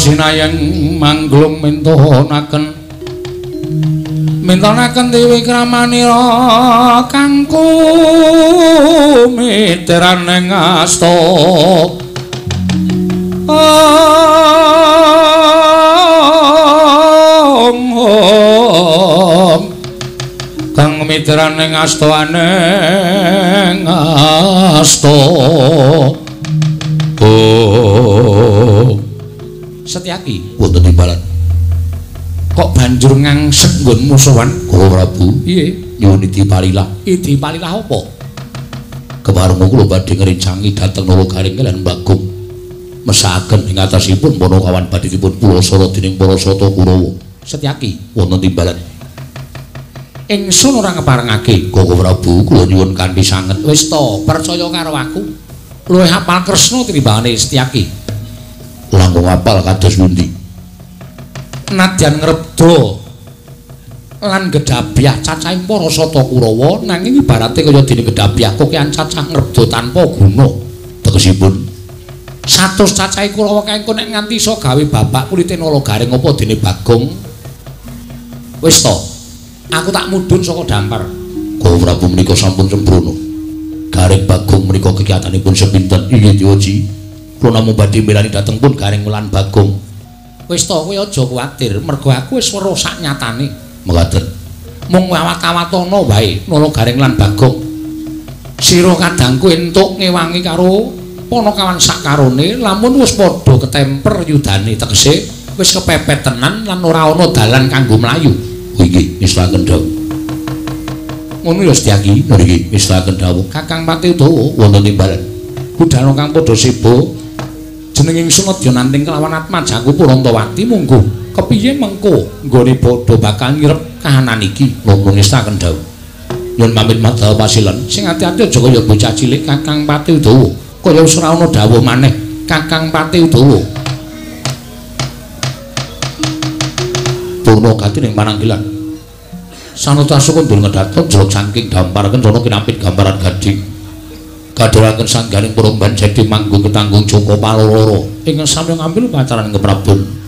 Sinayang mangglung mintonaken mintonaken dewi kramanira kangku miteraning asta om om kang miteraning asta aneng asta oh. Setyaki wonten timbalan. Kok banjur ngangsek nggon musuhan Guru Prabu? Piye? Nyuwun idi palilah. Idi palilah apa? Kepareng kula badhe ngrencangi dhateng Nala Gareng lan Bagong. Mesaken ing atasipun Panakawan badhipun pulasara dening para sata Kurawa. Setyaki wonten timbalan. Ingsun ora ngeparengake Guru Prabu, kula nyuwun kanthi sanget. Wis to, percaya karo aku. Luwih hafal Kresna tinimbangane Setyaki. Langkung apal kados pundi? Nadyan ngrebda lan gedhabyah cacahing para sata Kurawa nanging ibarate kaya dene gedhabyah kokean cacah ngrebda tanpa guna. Tegesipun 100 cacahe Kurawa kae engko nek nganti iso gawe babak kulite Nala Gareng apa dene Bagong Wis to. Aku tak mudhun saka dampar. Koko Prabu menika sampun sembrono. Gareng Bagong menika kegiatanipun sepinten? Inggih Dewaji. Kula namung badhe milani dhateng pun Gareng lan Bagong. Wis to kowe aja kuwatir, mergo aku wis weruh sak nyatane. Mekaten. Mung awat-awatana wae nala Gareng lan Bagong. Sira kadangku entuk ngewangi karo Panakawan sakarone lamun wis padha ketemper yudane, tegese wis kepepet tenan lan ora ana dalan kanggo mlayu. Oh inggih, ngestakaken dawuh. Ngono ya Setyaki, nggih ngestakaken dawuh. Kakang Pati Udawa wonten timbalan. Budhana kang padha seba jeneng ingsun aja nanting kelawan atmajaku Purantawati mungguh. Kepiye mengko nggone padha bakal ngirep kahanan iki? Monggo ngestakaken dawuh. Nyuwun pamit madal pasilen. Sing ati-ati aja kaya bocah cilik Kakang Pati Udawa. Kaya wis ora ana dawuh maneh Kakang Pati Udawa. Purna gati ning pananggilan. Sanata sukundul ngedhaton jlok saking dampar kencana kinapit gambaran gading. Kadharaken sangganing purumban jedi manggung ketanggung Joko Paloro. Ingkang sami ngambil pacaran keprabon.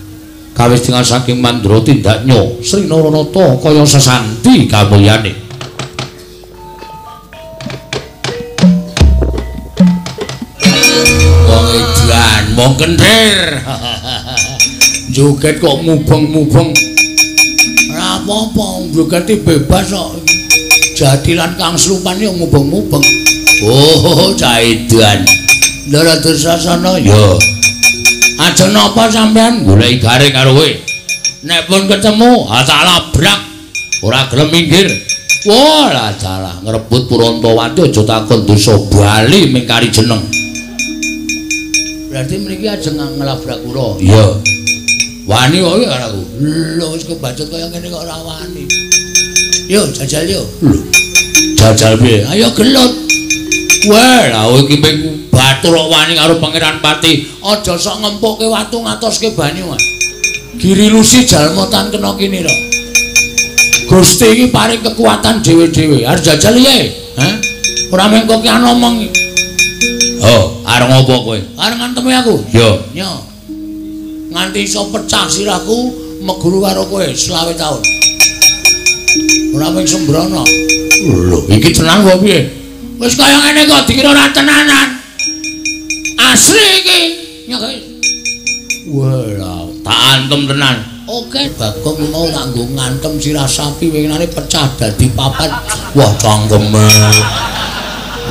Kawis tingal saking mandra tindaknya Sri Naranata kaya sesanti kamulyane. Wong edan mong kenthir. Joget kok mubeng-mubeng. Ora apa-apa, jogete bebas kok. Jatilan kang slupan yo mubeng-mubeng. Oh, caidan. Ndara Dursasana ya. Aja napa sampean goleki garing karo kowe. Nek pun ketemu, ha tak labrak. Ora gelem minggir. Wah, lah salah ngrebut Purantawati aja takon dosa bali mingkari jeneng. Berarti mriki ajeng nglabrak kula. Iya. Wani kok karo aku. Lho wis kebacut kaya ngene kok ora wani. Yo jajal yo. Lho. Jajal piye? Ayo gelut. Wah, lha iki ping batur kok wani karo Pangeran Pati. Aja sok ngempukke watu ngatoske banyu. Giri lusi jalma tan kena kene lho. Gusti iki paring kekuatan dhewe-dhewe. Arep jajal piye? Hah? Ora mung kok ki omong. Oh, arep ngopo kowe? Arep ngantemi aku. Yo. Yo. Nganti iso pecah sirahku meguru karo kowe 25 taun. Ora mung sembrono. Lho, iki tenan apa piye? Wis kaya ngene kok dikira ora tenanan. Asli iki. Nyok. Wah, tak antem tenan. Oke, Bagong mau nganggo ngantem sirah sapi winginane pecah dadi papat. Wah, cangkeme.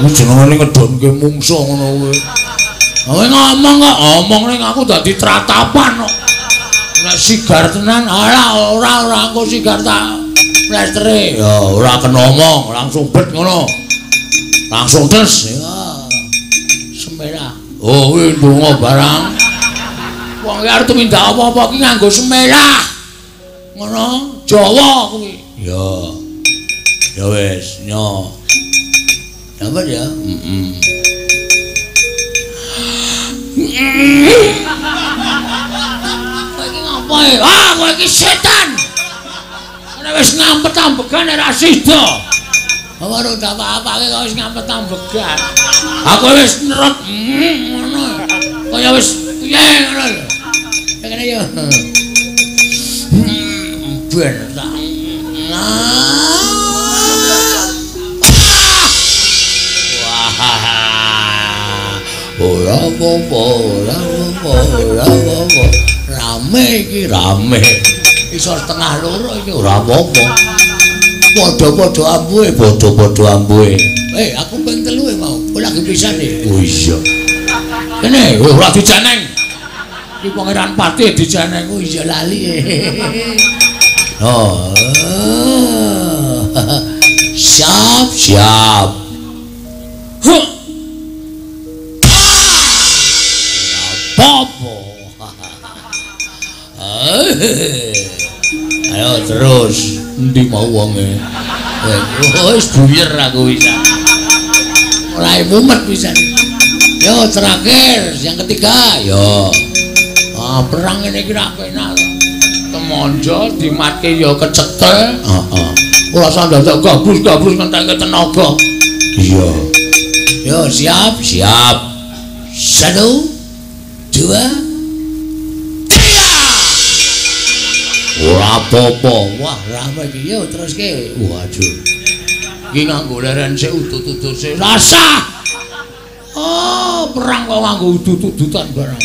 Kuwi jenengane ngedonke mungsuh ngono kuwi. Kowe ngomong kok, omong ning aku dadi tratapan kok. Nek sigar tenan, ora ora ora engko sigar tak plestere. Ya ora kena omong, langsung bet ngono. Langsung des. Ya. Semelah. Oh, kuwi ndonga barang. Wong ki arep tumindak apa-apa ki nganggo semelah. Ngono, Jawa kuwi. Ya. Ya wis, nyo. Dapat ya? Heeh. Kowe iki ngopo e? Ah, kowe iki setan. Nek wis ngampet ambegan ora sida. Ora apa-apake kok wis ngampet ambegan. Aku wis nerut ngono. Kaya wis piye ngono lho. Kene yo. Ben tak. Wah. Ora apa-apa, ora apa-apa, ora apa-apa. Rame iki, rame. Iso 1:30 iki ora apa-apa. Padha-padha ambuhe, padha-padha ambuhe. Aku ping 3 mau. Kowe lagi pisan iki. Oh iya. Kene ora dijeneng. Iki Pangeran Pati dijeneng. Oh iya lali. Oh. Siap, siap. Huh. Apa? Ayo terus, endi mau wonge? Wis buyer aku bisa. Ora mumet pisan. Yo terakhir yang ketiga, yo. Ah, perang ngene iki ra penak. Temonjo dimatke yo kecekel. Heeh. Ora usah ndadak gabrus-gabrus ngentekke tenaga. Iya. Yo siap, siap. 1 2 3. Ora apa-apa. Wah, rame iki yo teruske. Waduh. Iki nganggo leren sik udut-udut sik. Rasah. Oh, perang kok nganggo udut-udutan barang.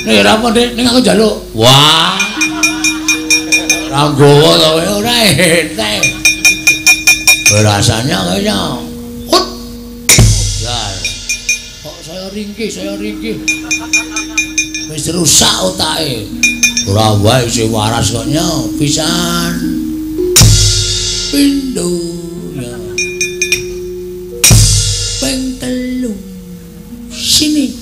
Nek ora apa, Dik, ning aku njaluk. Wah. Ora nggawa to kowe ora entek. Rasanya kayaknya hut. Lah. Kok saya ringkih, saya ringkih. Wis rusak otake. Ora wae isih waras kok nyo pisan. Pindho ya. Ping telu. Sini.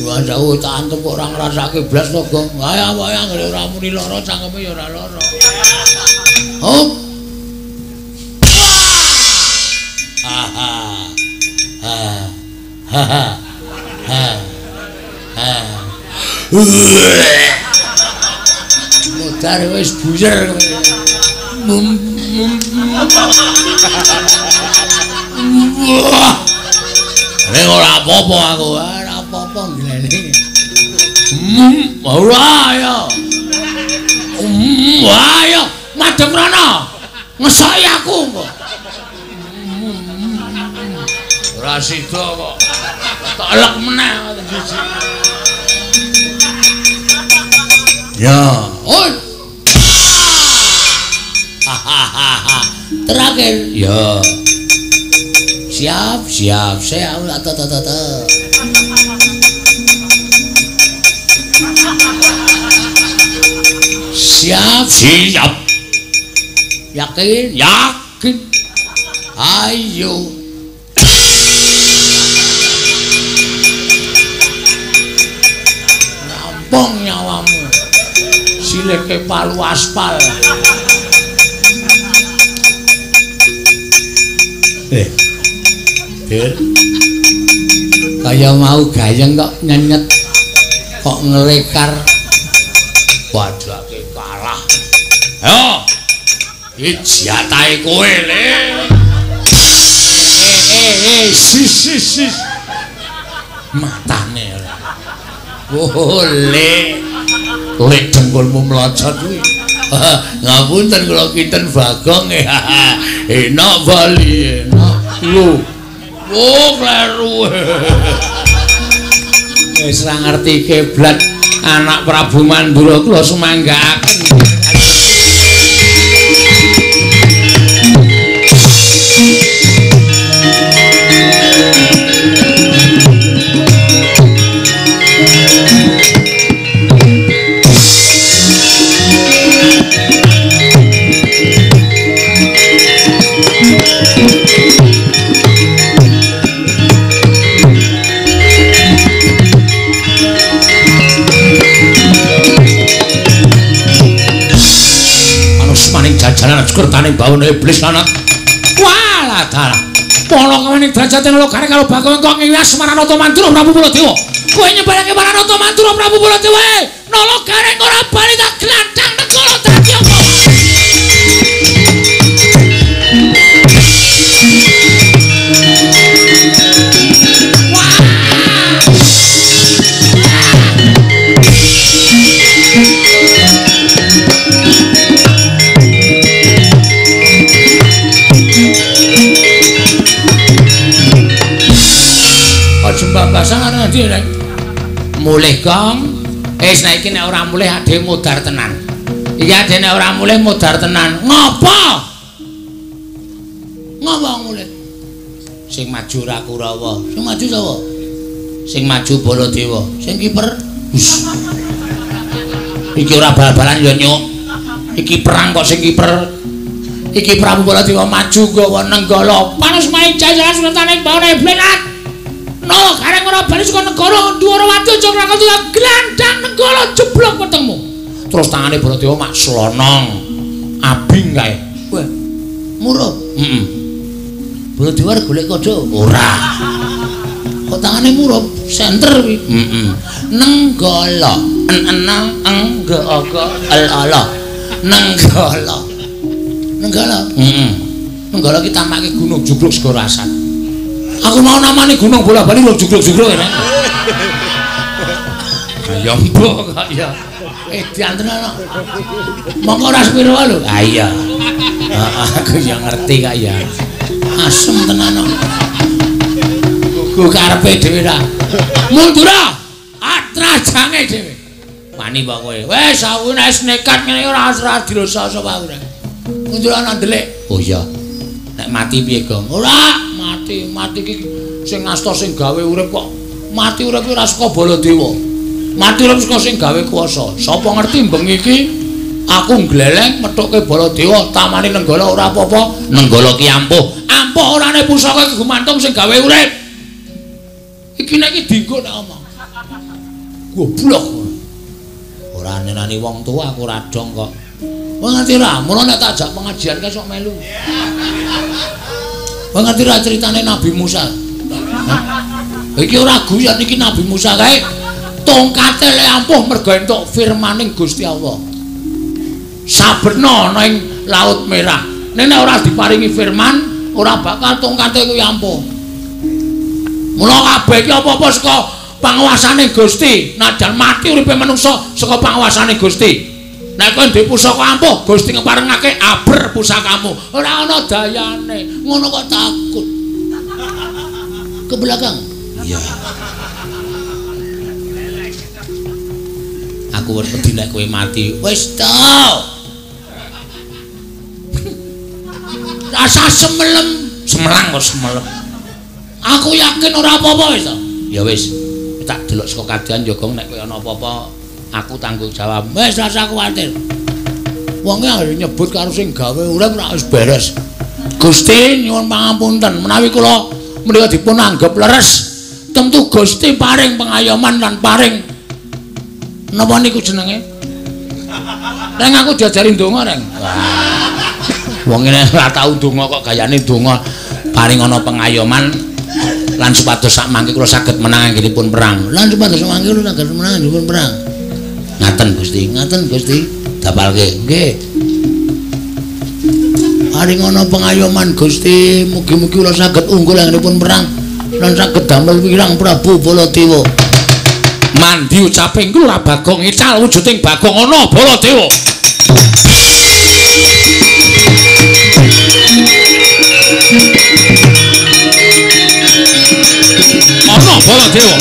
Wah, jauh tak antem kok ora ngrasake blas to, Gong. Ayo wae anggere ora muni lara cangkeme ya ora lara. Hop. Ha ha. Ha. Ha ha. Ha. Ha. Modar wis buyer kowe. Nek ora apa-apa aku, ora apa-apa nglene. Ora ya. Wah ya, madhep rono. Ngesoki aku kok. Ora sida kok. Tak elek meneh siji. Ya, oi. Terakhir. Ya. Siap, siap. Saya ta ta ta ta. Siap, siap. Yakin, yakin. Ayo. Rampung nyawamu. Sileke palu aspal. Dir. Kaya mau gayeng kok nyenyet, kok ngelekar. Waduh, kalah. Ayo. Iki jatahe kowe, Le. Sis sis sis. Matane ora. Oh, Le. Le dengkulmu mlocot kuwi. Ngapunten kula kinten Bagong. Enak bali, enak. Lho. Oh, kleru. Wis ora ngerti kiblat anak Prabu Mandura kula sumanggaaken. Jajaran kertane bawana iblis lanat. Walah dalah. Pala kawaning derajate nala gareng karo Bagong kang ngiwas Maranata Mandura Prabu Baladewa. Kowe nyebarake Maranata Mandura Prabu Baladewa. Nala gareng ora bali tak glandang negara dadi apa? Jembabasan karo ngendi, Rek? Mulih, Gong. Wis nek iki nek ora mulih ade modar tenan. Iki ade nek ora mulih modar tenan. Ngopo? Ngopo mulih? Sing maju ora Kurawa. Sing maju sapa? Sing maju Baladewa. Sing kiper. Iki ora bal-balan ya, Nyuk. Iki perang kok sing kiper. Iki Prabu Baladewa maju nggawa Nenggala. Panus maing jajaran sultane bawane iblis. Nala gareng ora bali saka negara Ndwarawati aja ngrakon glandang Nenggala jeblok wetengmu. Terus tangane Baladewa mak slonong. Abing kae. Wah. Murup. Heeh. Baladewa arep golek kodho? Ora. Kok tangane murup? Senter kuwi. Heeh. Nenggala. En-ena eng g o g l a l. Nenggala. Nenggala. Heeh. Nenggala ki tamake gunung jugruk segara asat. Aku mau namane gunung bola-bali lho jugruk-jugruk ya. Ya mbok kok ya. Edan tenan kok. Mongko ora sepiro lho. Ha iya. Aku ya ngerti kok ya. Asem tenan kok. Gugu karepe dhewe ra. Mundura. Atrajange dhewe. Wani kok kowe. Wis aku nek nekat ngene ora ora dirosa sapa aku. Mundura nang ndelik. Oh iya. Nek mati piye, Gong? Ora, mati. Mati iki sing ngasta sing gawe urip kok. Mati urip ora saka Baladewa. Mati urip saka sing gawe kuwasa. Sapa ngerti bengi iki aku ngleleng methuke Baladewa, tamane Nenggala ora apa-apa. Nenggala ki ampuh. Ampuh orane pusaka iki gumantung sing gawe urip. Iki nek iki dienggo nek omong. Goblok. Ora nenani wong tuwa aku ora dong kok. Wong ngerti ra, mula nek tak ajak pengajian kae sok melu. Wong ngerti ra critane Nabi Musa. Iki ora guyon iki Nabi Musa kae tongkate le ampuh mergo entuk firmaning Gusti Allah. Saberna ana ing Laut Merah. Nek ora diparingi firman, ora bakal tongkate kuwi ampuh. Mula kabeh iki apa-apa saka panguwasane Gusti. Najan mati uripe manungsa saka panguwasane Gusti. Nek kowe ndek pusaka ampuh, Gusti ngeparengake aber pusakamu. Ora ana dayane. Ngono kok takut. Ke belakang. Iya. Aku wedi nek kowe mati. Wis to. Rasa semelem, semelang kok semelem. Aku yakin ora apa-apa wis to. Ya wis, tak delok saka kadean ya Gong, nek kowe ana apa-apa aku tanggung jawab. Wis rasa kuwatir. Wonge anggere nyebut karo sing gawe urip ora wis beres. Gusti nyuwun pangapunten menawi kula menika dipun anggep leres. Tentu Gusti paring pengayoman lan paring napa niku jenenge? Reng aku diajari ndonga, Reng. Wong ngene ora tau ndonga kok gayane ndonga paring ana pengayoman lan supados sak mangke kula saged menang anggenipun perang. Lan supados sak mangke kula saged menang anggenipun perang. Ngaten Gusti, ngaten Gusti, dapalke. Nggih. Paring ana pengayoman Gusti, mugi-mugi kula saged unggul anggenipun perang lan saged damel wirang Prabu Baladewa. Mandi ucaping kula Bagong ical wujuding Bagong ana Baladewa. Ana Baladewa.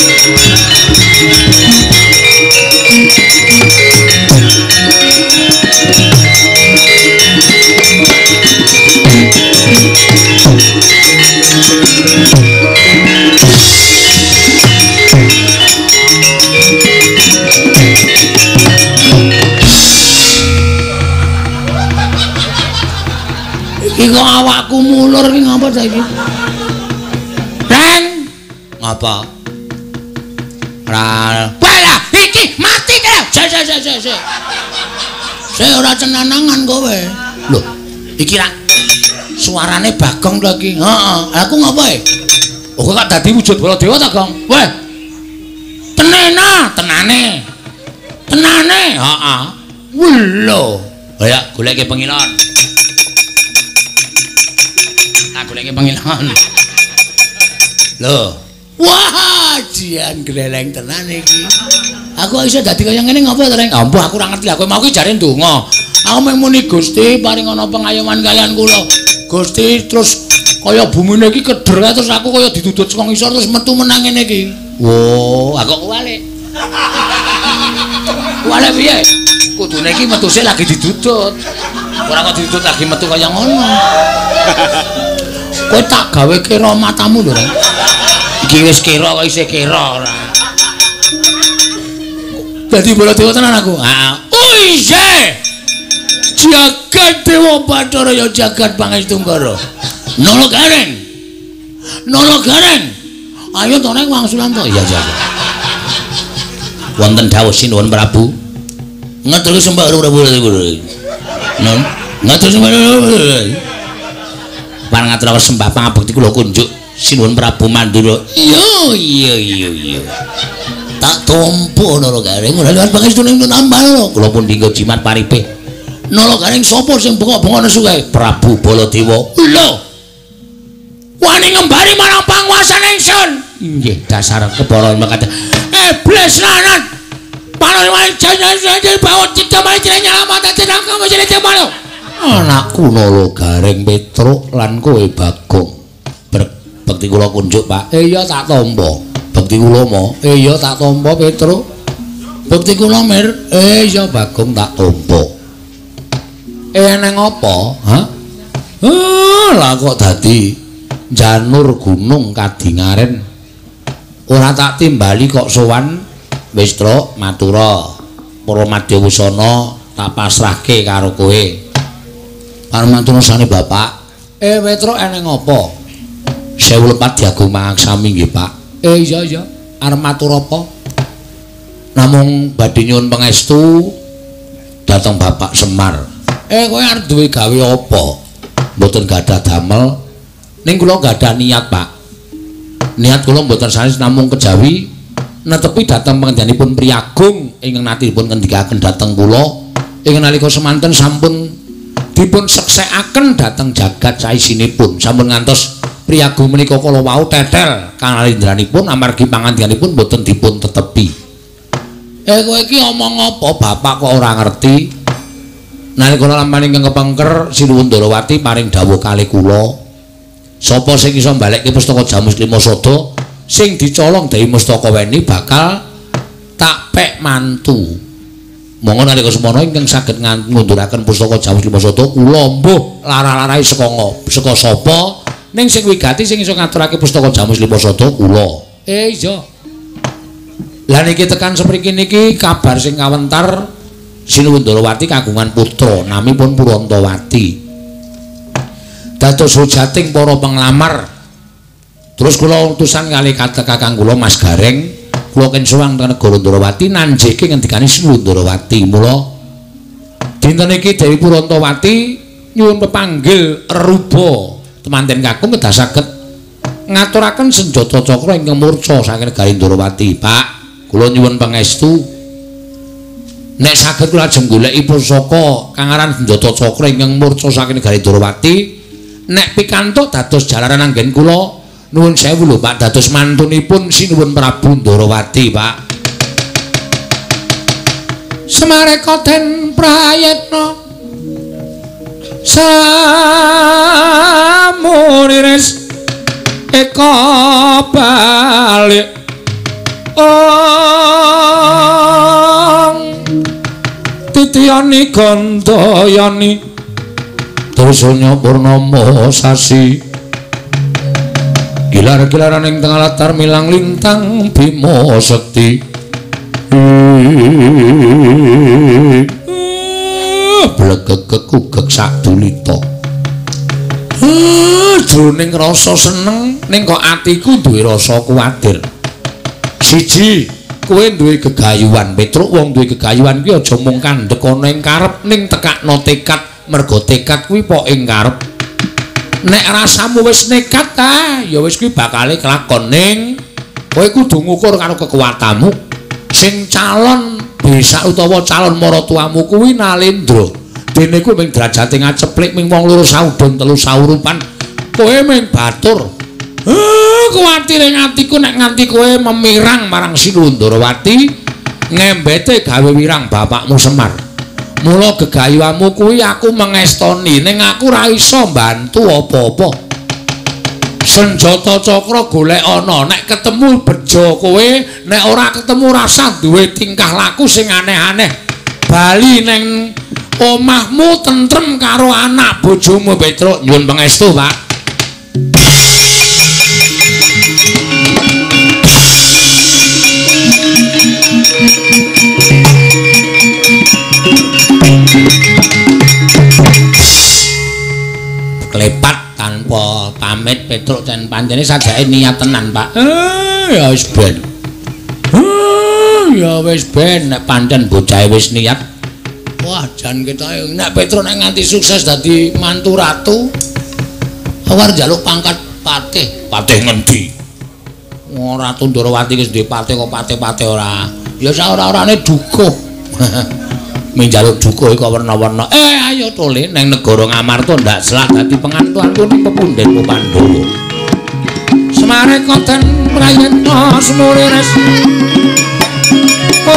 Iki kok awakku mulur iki ngapa ta iki? Reng, ngapa? Ora. Walah, iki mati kene. Sik sik sik sik sik. Sik ora cenanangan kowe. Lho, iki rak suarane Bagong to iki. Heeh, aku ngapa e? Oh, kok dadi wujud Baladewa ta, Gong? Weh. Tenena, tenane. Tenane, heeh. Lho. Ayo goleke pengilon. Tak goleke pengilon. Lho. Wah, jian gleleng tenan iki. Aku iso dadi kaya ngene ngapa to, Reng? Ampuh aku ora ngerti. Aku mau ki jare ndonga. Aku mung muni Gusti paring ana pengayoman kalian kula. Gusti terus kaya bumine iki keder terus aku kaya didudut saka ngisor terus metu menang ngene iki. Wo, aku kok kuwalik. Kuwalik piye? Kudune iki metu sik lagi didudut. Ora kok didudut lagi metu kaya ngono. Kowe tak gawe kira matamu lho, Reng. Iki wis kira kok isih kira ora. Dadi Baladewa tenan aku. Heeh. Oh iya. Jagat Dewa Bathara ya jagat Pangestu Nggara. Nolo Gareng. Nolo Gareng. Ayo to neng wangsulan to. Iya, iya, iya. Wonten dawuh sinuwun Prabu. Ngaturi sembah Prabu. Nun, ngaturi sembah. Parang ngaturaken sembah pangabekti kula kunjuk sinuwun Prabu Mandura. Iya, iya, iya, iya. Tak tompo Nolo Gareng ora liwat pangestune nambah lho. Kula pun dinggo jimat paripe. Nolo Gareng sapa sing bengok-bengok nesu kae? Prabu Baladewa. Lho. Wani ngembari marang panguwasan ingsun. Nggih, dasar kebara mekaten. Iblis lanat. Anakku Nala Gareng Petruk lan kowe Bagong. Bekti kula kunjuk, Pak. Iya tak tampa. Bekti kula mo. Iya tak tampa Petruk. Bekti kula Mir. Iya Bagong tak tampa. Eneng apa? Hah? Lah kok dadi janur gunung kadingaren. Ora tak timbali kok sowan. Wis Truk matura. Para madya wusana tak pasrahke karo kowe. Parmantu sane Bapak. Petruk eneng apa? Sewu lepat diagung mangaksami nggih, Pak. Iya iya, arep matur apa? Namung badhe nyuwun pangestu dhateng Bapak Semar. Kowe arep duwe gawe apa? Mboten gadah damel. Ning kula gadah niat, Pak. Niat kula mboten sanes namung kejawi netepi dhateng panjenenganipun Priyagung ingkang natipun ngendikaken dhateng kula ingkang nalika semanten sampun dipun seksekaken dhateng jagat saisinipun. Sampun ngantos Priyagung menika kala wau tetel kanalindranipun amargi pangandikanipun mboten dipun tetepi. Kowe iki omong apa bapak kok ora ngerti? Nalika lampahan ingkang kepengker Sinuwun Ndorowati paring dawuh kalih kula. Sapa sing iso mbalekke pustaka Jamus Lima Sada sing dicolong Dewi Mustaka Weni bakal tak pek mantu. Monggo nalika semono ingkang saged ngunduraken pustaka Jamus Lima Sada kula mbuh lara-larahe saka sapa ning sing wigati sing iso ngaturake pustaka Jamus Lima Sada kula. Iya. Lah niki tekan semriki niki kabar sing kawentar Sinuwun Ndorowati kagungan putra namipun Purantawati. Dados hujating para penglamar. Terus kula utusan kali kakang kula Mas Gareng, kula ken sowan teng negara Ndorowati nanjeke ngendikane Sinuwun Ndorowati. Mula dinten iki Dewi Purantawati nyuwun pepanggil Ruba temanten kakung kedah saged ngaturaken senjata cakra ingkang murca saking negari Ndorowati. Pak, kula nyuwun pangestu. Nek saged kula ajeng goleki pusaka kang aran senjata cakra ingkang murca saking negari Ndorowati, nek pikantuk dados jalaran anggen kula nuwun sewu lho Pak, dados mantunipun Sinuwun Prabu Ndorowati, Pak. Semareka den prayitna samuriris eka balik ong titiyani gandayani tersunya purnama sasi gilar-gilaran ing tengah latar milang lintang bima sekti. Blegegek sadulita. Jroning rasa seneng ning kok atiku duwe rasa kuwatir. Siji, kowe duwe gegayuhan Petruk, wong duwe gegayuhan kuwi aja mung kandhek ana ing karep ning tekakno tekad, mergo tekad kuwi pok ing karep. Nek rasamu wis nekat ta, ya wis kuwi bakale kelakon ning kowe kudu ngukur karo kekuatanmu. Sing calon besak utawa calon maratuamu kuwi Nalendra. Dene kuwi ming derajate ngaceplik ming wong loro saudon telu saurupan. Kowe ming batur. Kuwatir ing atiku nek nganti kowe memirang marang Sinuwun Ndorowati ngembete gawe wirang bapakmu Semar. Mula gegayuhanmu kuwi aku mengestoni ning aku ora iso mbantu apa-apa. Senjata cakra golek ana, nek ketemu bejo kowe, nek ora ketemu rasa duwe tingkah laku sing aneh-aneh. Bali ning omahmu tentrem karo anak bojomu Petruk. Nyuwun pangestu, Pak. Klepat tanpa pamit Petruk dan pancene sajake niat tenan, Pak. Ya wis ben. Ya wis ben nek pancen bocahe wis niat. Wah, jan ketoke nek Petruk nek nganti sukses dadi mantu ratu, aku arep njaluk pangkat patih. Patih ngendi? Wong Ratu Ndorowati wis duwe patih kok patih-patih ora. Ya sak ora-orane dukuh. Ming njaluk dukuh kok werna-werna. Ayo tole neng negara Ngamarta ndak salah dadi pengantuanku ning pepundhenmu Pandhawa. Semareka den prayitna semurires. Om.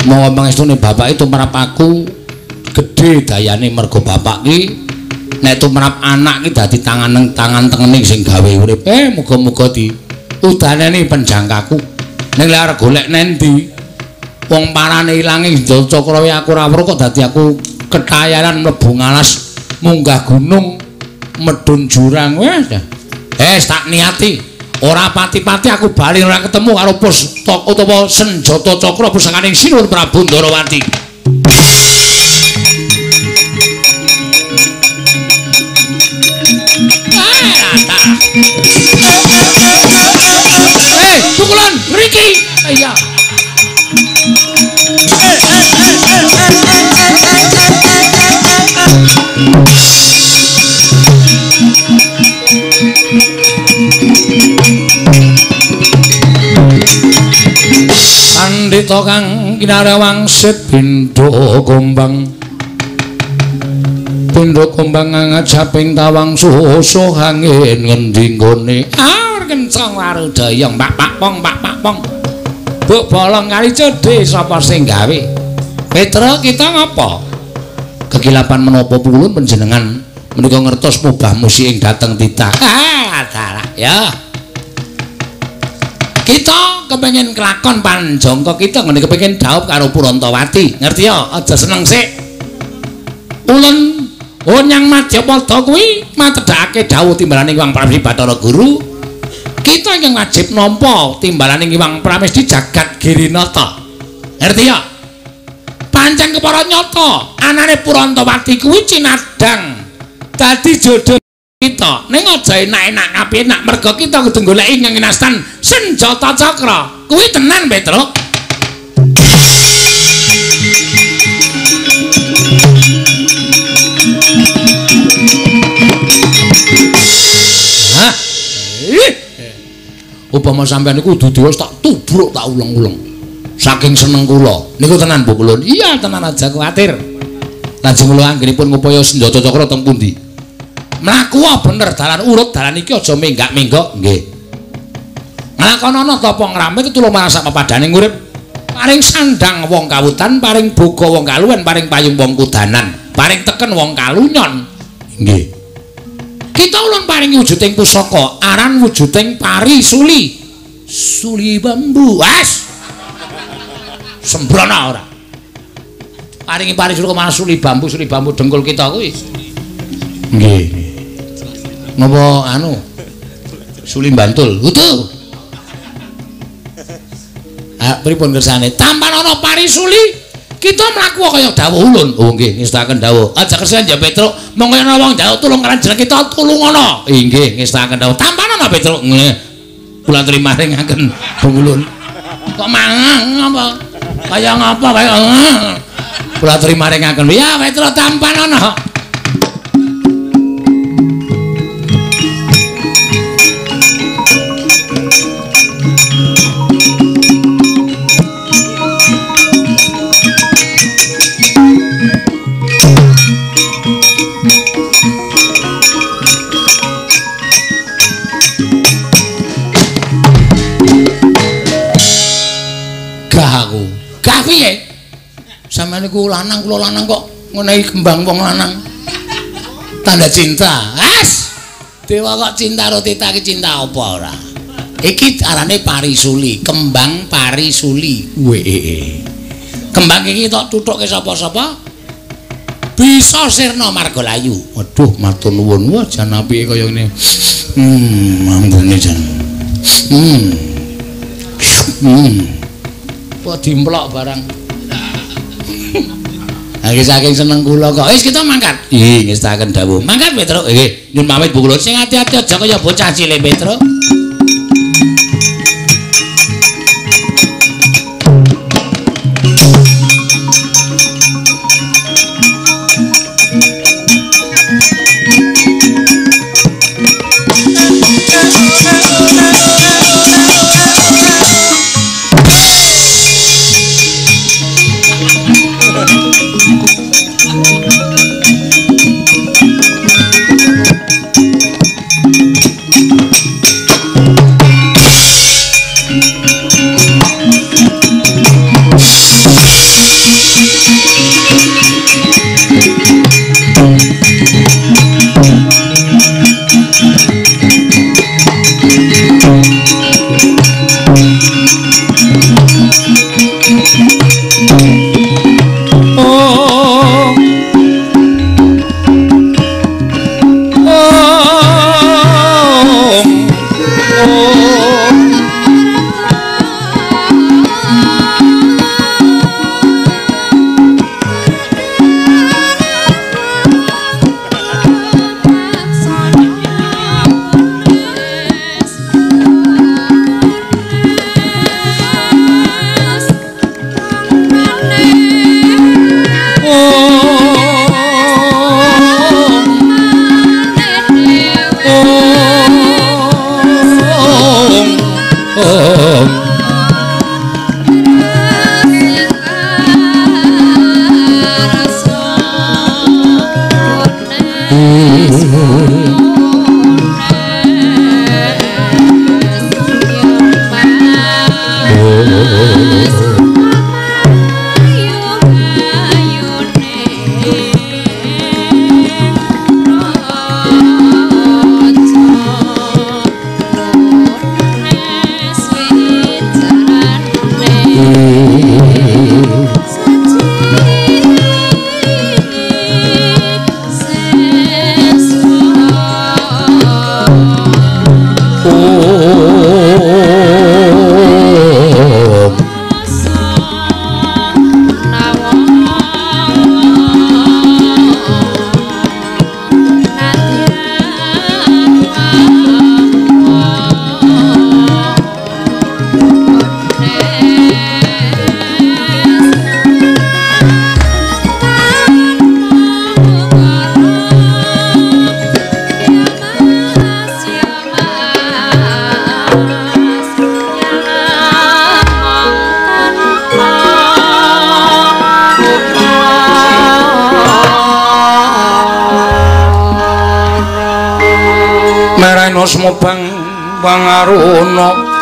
Mawa pangestune bapak itu tumrap aku gedhe dayane mergo bapak ki nek tumrap anak ki dadi tangan tangan tengene sing gawe urip. Muga-muga di udaneni penjangkaku. Ning lek arep golek nendi wong parane ilange Cakra aku ora weruh kok dadi aku ketayanan mlebu ngalas munggah gunung medhun jurang. Wes tak niati ora pati-pati aku bali ora ketemu karo pustaka utawa senjata cakra pusakaning Sinuwun Prabu Ndarawati. Pukulan mriki. Iya. Pandhita kang kinarya wangsit pindha gombang. Pindha gombang ngajaping tawang susuh angin ngendi nggone. Ah kenceng warudaya pak pak pong pak pak pong. Buk bolong kali cedhe sapa sing gawe? Petra kita ngapa? Kekilapan menapa pulun panjenengan menika ngertos mubah musik ing dhateng titah. Ah, dalah ya. Kita kepengin kelakon panjangka kita ngene kepengin dhaup karo Purantawati. Ngerti ya? Aja seneng sik. Ulun Onyang Madyapada kuwi matedhakake dhawuh timbalane Hyang Pramesti Bathara Guru. Kita ingkang wajib nampa timbalane Hyang Pramesti jagat Girinata. Ngerti ya? Pancen kepara nyata anane Purantawati kuwi cinadhang dadi jodoh kita. Ning aja enak-enak kapenak merga kita kudu goleki ngenastan senjata cakra. Kuwi tenan, Petruk. Hah? Upama sampean niku kudu diwas tak tubruk tak uleng-uleng. Saking seneng kula. Niku tenan Bu Kulun. Iya, tenan aja kuwatir. Lajeng kula anggenipun ngupaya senjata cakra teng pundi? Mlaku bener dalan urut dalan iki aja menggak-menggok nggih. Nglakonana tapa ngramit tulung marang sak pepadhaning urip. Paring sandang wong kawutan, paring boga wong kaluwen, paring payung wong kudanan, paring teken wong kalunyon. Nggih. Kita ulun paringi wujuding pusaka, aran wujuding pari suli. Suli bambu. Wes. Sembrono ora. Paringi pari suli kok suli bambu dengkul kita kuwi. Nggih. Napa anu? Suli Bantul. Utuh. Ah, pripun kersane? Tampan ana pari suli, kita mlaku kaya dawuh ulun. Oh nggih, ngestakaken dawuh. Aja kersan ya Petruk, monggo ana wong njaluk tulung karo jeneng kita tulungono. Inggih, ngestakaken dawuh. Tampan ana Petruk. Nggih. Kula trimaringaken Bung Ulun. Kok mangan apa? Kaya ngapa kaya. Kula trimaringaken. Ya Petruk tampan ana. Gah aku. Gah piye? Sampeyan niku lanang, kula lanang kok ngenehi kembang wong lanang. Tanda cinta. As. Dewa kok cinta karo Tita iki cinta apa ora? Iki arane parisuli, kembang parisuli. Weh. Kembang iki tok tuthuke sapa-sapa bisa sirna marga layu. Waduh, matur nuwun. Wah, jan apike kaya ngene. Ambune jan. Kok dimplok barang. Ha iki saking seneng kula kok. Wis kita mangkat. Nggih, ngestaken dawuh. Mangkat Petruk. Nggih, nyun pamit Bu kula. Sing ati-ati aja kaya bocah cilik Petruk. Semubang pangaruna.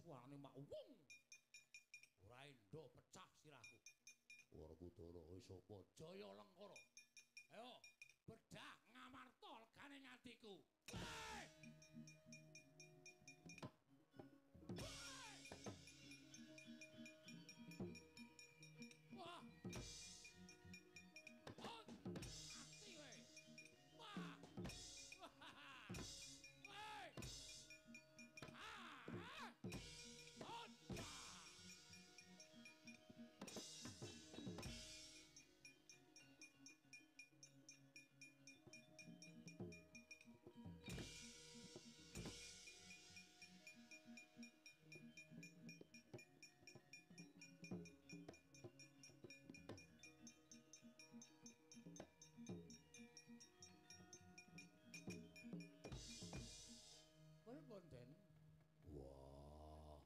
Suarane mak wung. Ora endo pecah sirahku. Werkudara kowe sapa? Jaya Lengkara. Ayo, bedah Ngamarta legane ngatiku. Wah. Mati kowe. Wah. Wah. Woi. Ah. Den. Wah.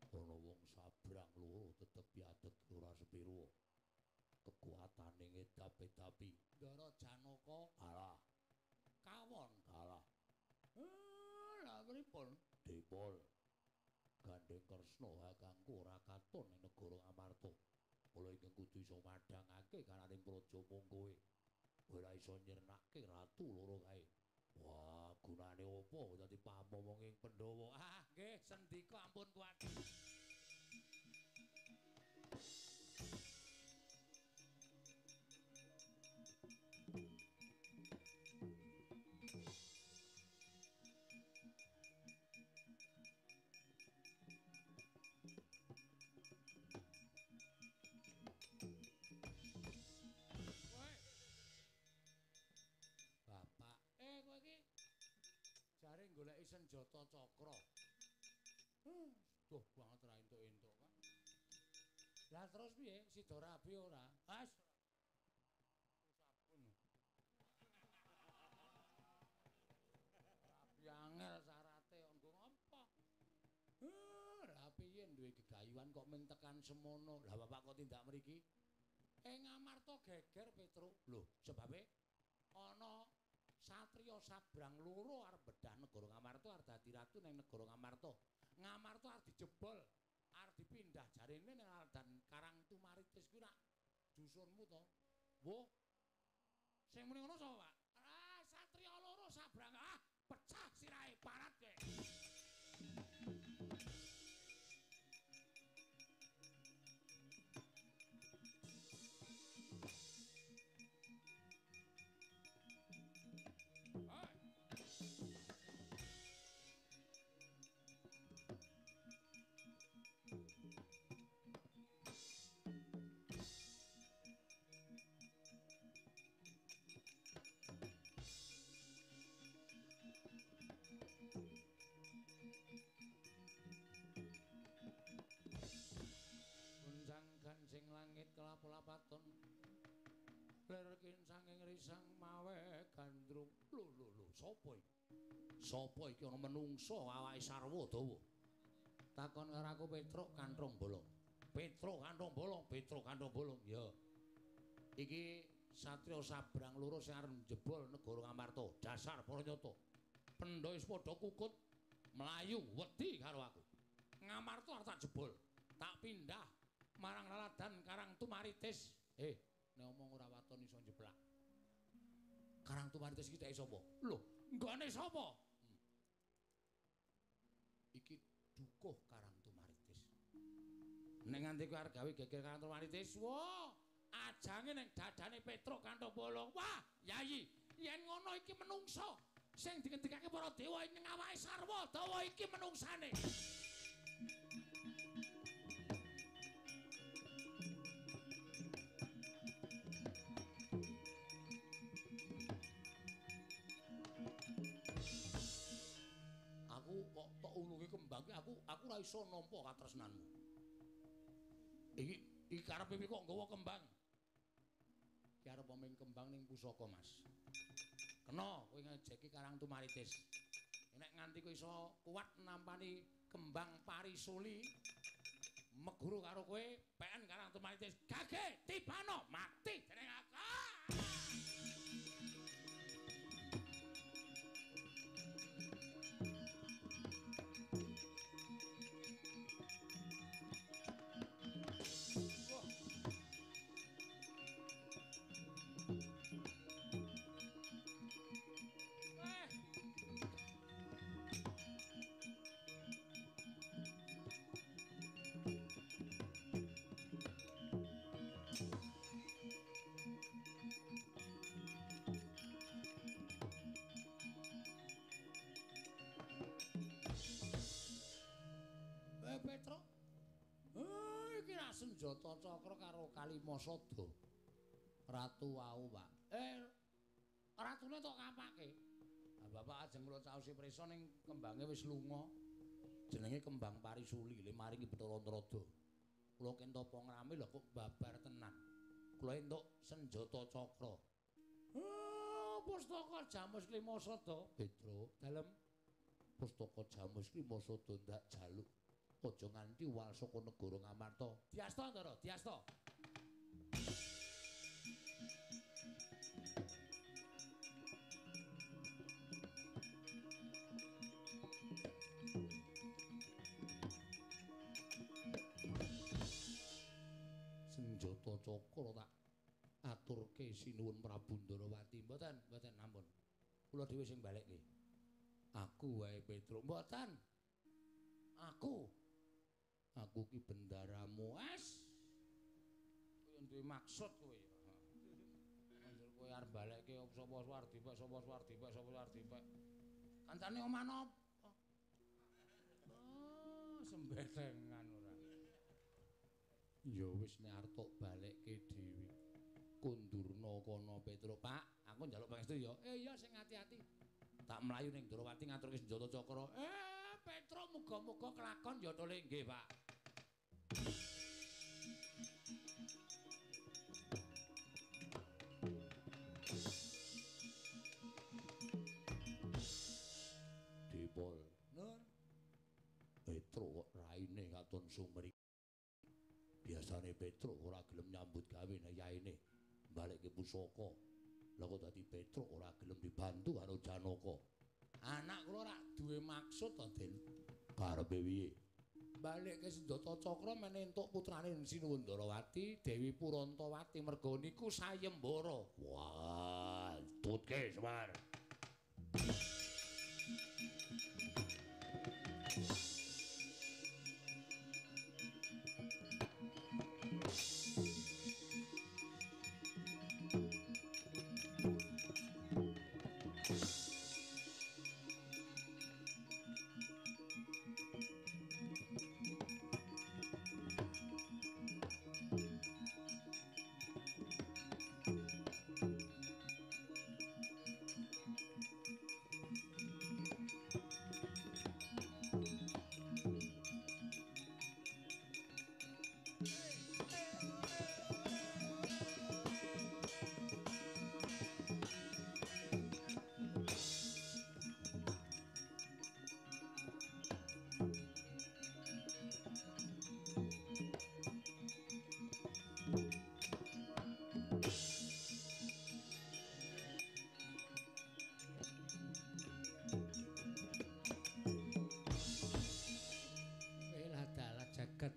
Ana wong sabrang loro tetep piadeg ora sepiro. Kekuatane ngedap-edapi. Ndara Janaka kalah. Kawon kalah. Lah pripun? Dipol. Gandeng Kresna kakangku ora katon ing negara Amarta. Mula ingkang kudu iso madhangake kananing praja mung kowe. Ora iso nyirnake ratu loro kae. Wah, gunane opo dadi pamomong ing Pandhawa? Ah, nggih, sendika ampun kuwat. Bapak, kowe iki jare goleki senjata cakra. Duh banget ra entuk-entuk, Pak. Lah terus piye? Sida rabi ora? As. Sabun. Rabi angel syarate nggo ngopo? Lah piye duwe gegayuhan kok ming tekan semono. Lah bapak kok tindak mriki? Ing Ngamarta geger Petruk. Lho, sebabe ana satriya sabrang loro arep bedah negara Ngamarta arep dadi ratu ning negara Ngamarta. Ngamarta arep dijebol, arep dipindah jarene ning Aldan Karang Tumaritis kuwi rak dusunmu to. Wo. Sing muni ngono sapa, Pak? Ah, satriya loro sabrang. Ah, pecah sirahe parat kowe. Gansing langit kelap-lapaton lir kinsanging risang mawe gandrung. Lho lho lho, sapa iki? Sapa iki ana menungsa awake sarwa dawa? Takon karo aku Petruk Kanthong Bolong. Petruk Kanthong Bolong, Petruk Kanthong Bolong. Ya. Iki satriya sabrang loro sing arep njebol negara Ngamarta. Dasar para nyata. Pendha wis padha kukut mlayu wedi karo aku. Ngamarta arep tak jebol, tak pindah marang Laladan Karang Tumaritis. Nek omong ora waton iso njeblak. Karang Tumaritis iki dheke sapa? Lho, nggone sapa? Iki dukuh Karang Tumaritis. Nek nganti kowe arep gawe geger Karang Tumaritis, wah, ajange ning dadane Petruk Kanthong Bolong. Wah, Yayi, yen ngono iki menungsa sing dingendikake para dewa ing awake sarwa dawa iki menungsane. Aku kok tok ulungi kembang iki aku ora iso nampa katresnanmu. Iki iki karepe piye kok nggawa kembang? Iki arep omeng kembang ning pusaka, Mas. Kena kowe ngejeki Karang Tumaritis. Nek nganti kowe iso kuat nampani kembang parisuli meguru karo kowe PN Karang Tumaritis. Gage tibano mati dening aku. Senjata cakra karo Kalimasada. Ratu wau, Pak. Ratune tok kapake. Lah bapak ajeng kula caosi prisa ning kembange wis lunga. Jenenge Kembang Parisuli, le maringi Bathara Narada. Kula kentapa ngrame lho kok babar tenan. Kula entuk senjata cakra. Pustaka Jamus Klimasada. Petro, dalem pustaka Jamus Klimasada ndak jaluk. Aja nganti wal saka negara Ngamarta. Diasta, Ndara, diasta. Senjata cakra tak aturke sinuwun Prabu Ndarawati. Mboten, mboten ampun. Kula dhewe sing balekke. Aku wae Petro. Mboten. Aku. Aku ki bendaramu. Es. Kowe duwe maksud kowe. Anjur kowe arep balekke sapa Swardipek, sapa Swardipek, sapa Swardipek. Kancane omah napa? Oh, sembetengan ora. Ya wis nek arep tok balekke dhewe. Kundurna kono Petro, Pak, aku njaluk pangestu ya. Iya sing ati-ati. Tak mlayu ning Ndrawati ngaturke senjata cakra. Petro muga-muga kelakon ya tole nggih, Pak. Dipol. Nur. Petro kok raine katon sumri. Biasane Petro ora gelem nyambut gawe nek yaene balekke pusaka. Lah kok dadi Petro ora gelem dibantu karo Janaka. Anak kula ora duwe maksud to, Den. Karepe piye? Balekke senjata cakra men entuk putrane Sinuwun Ndarawati, Dewi Purantawati merga niku sayembara. Wah, tutke Semar.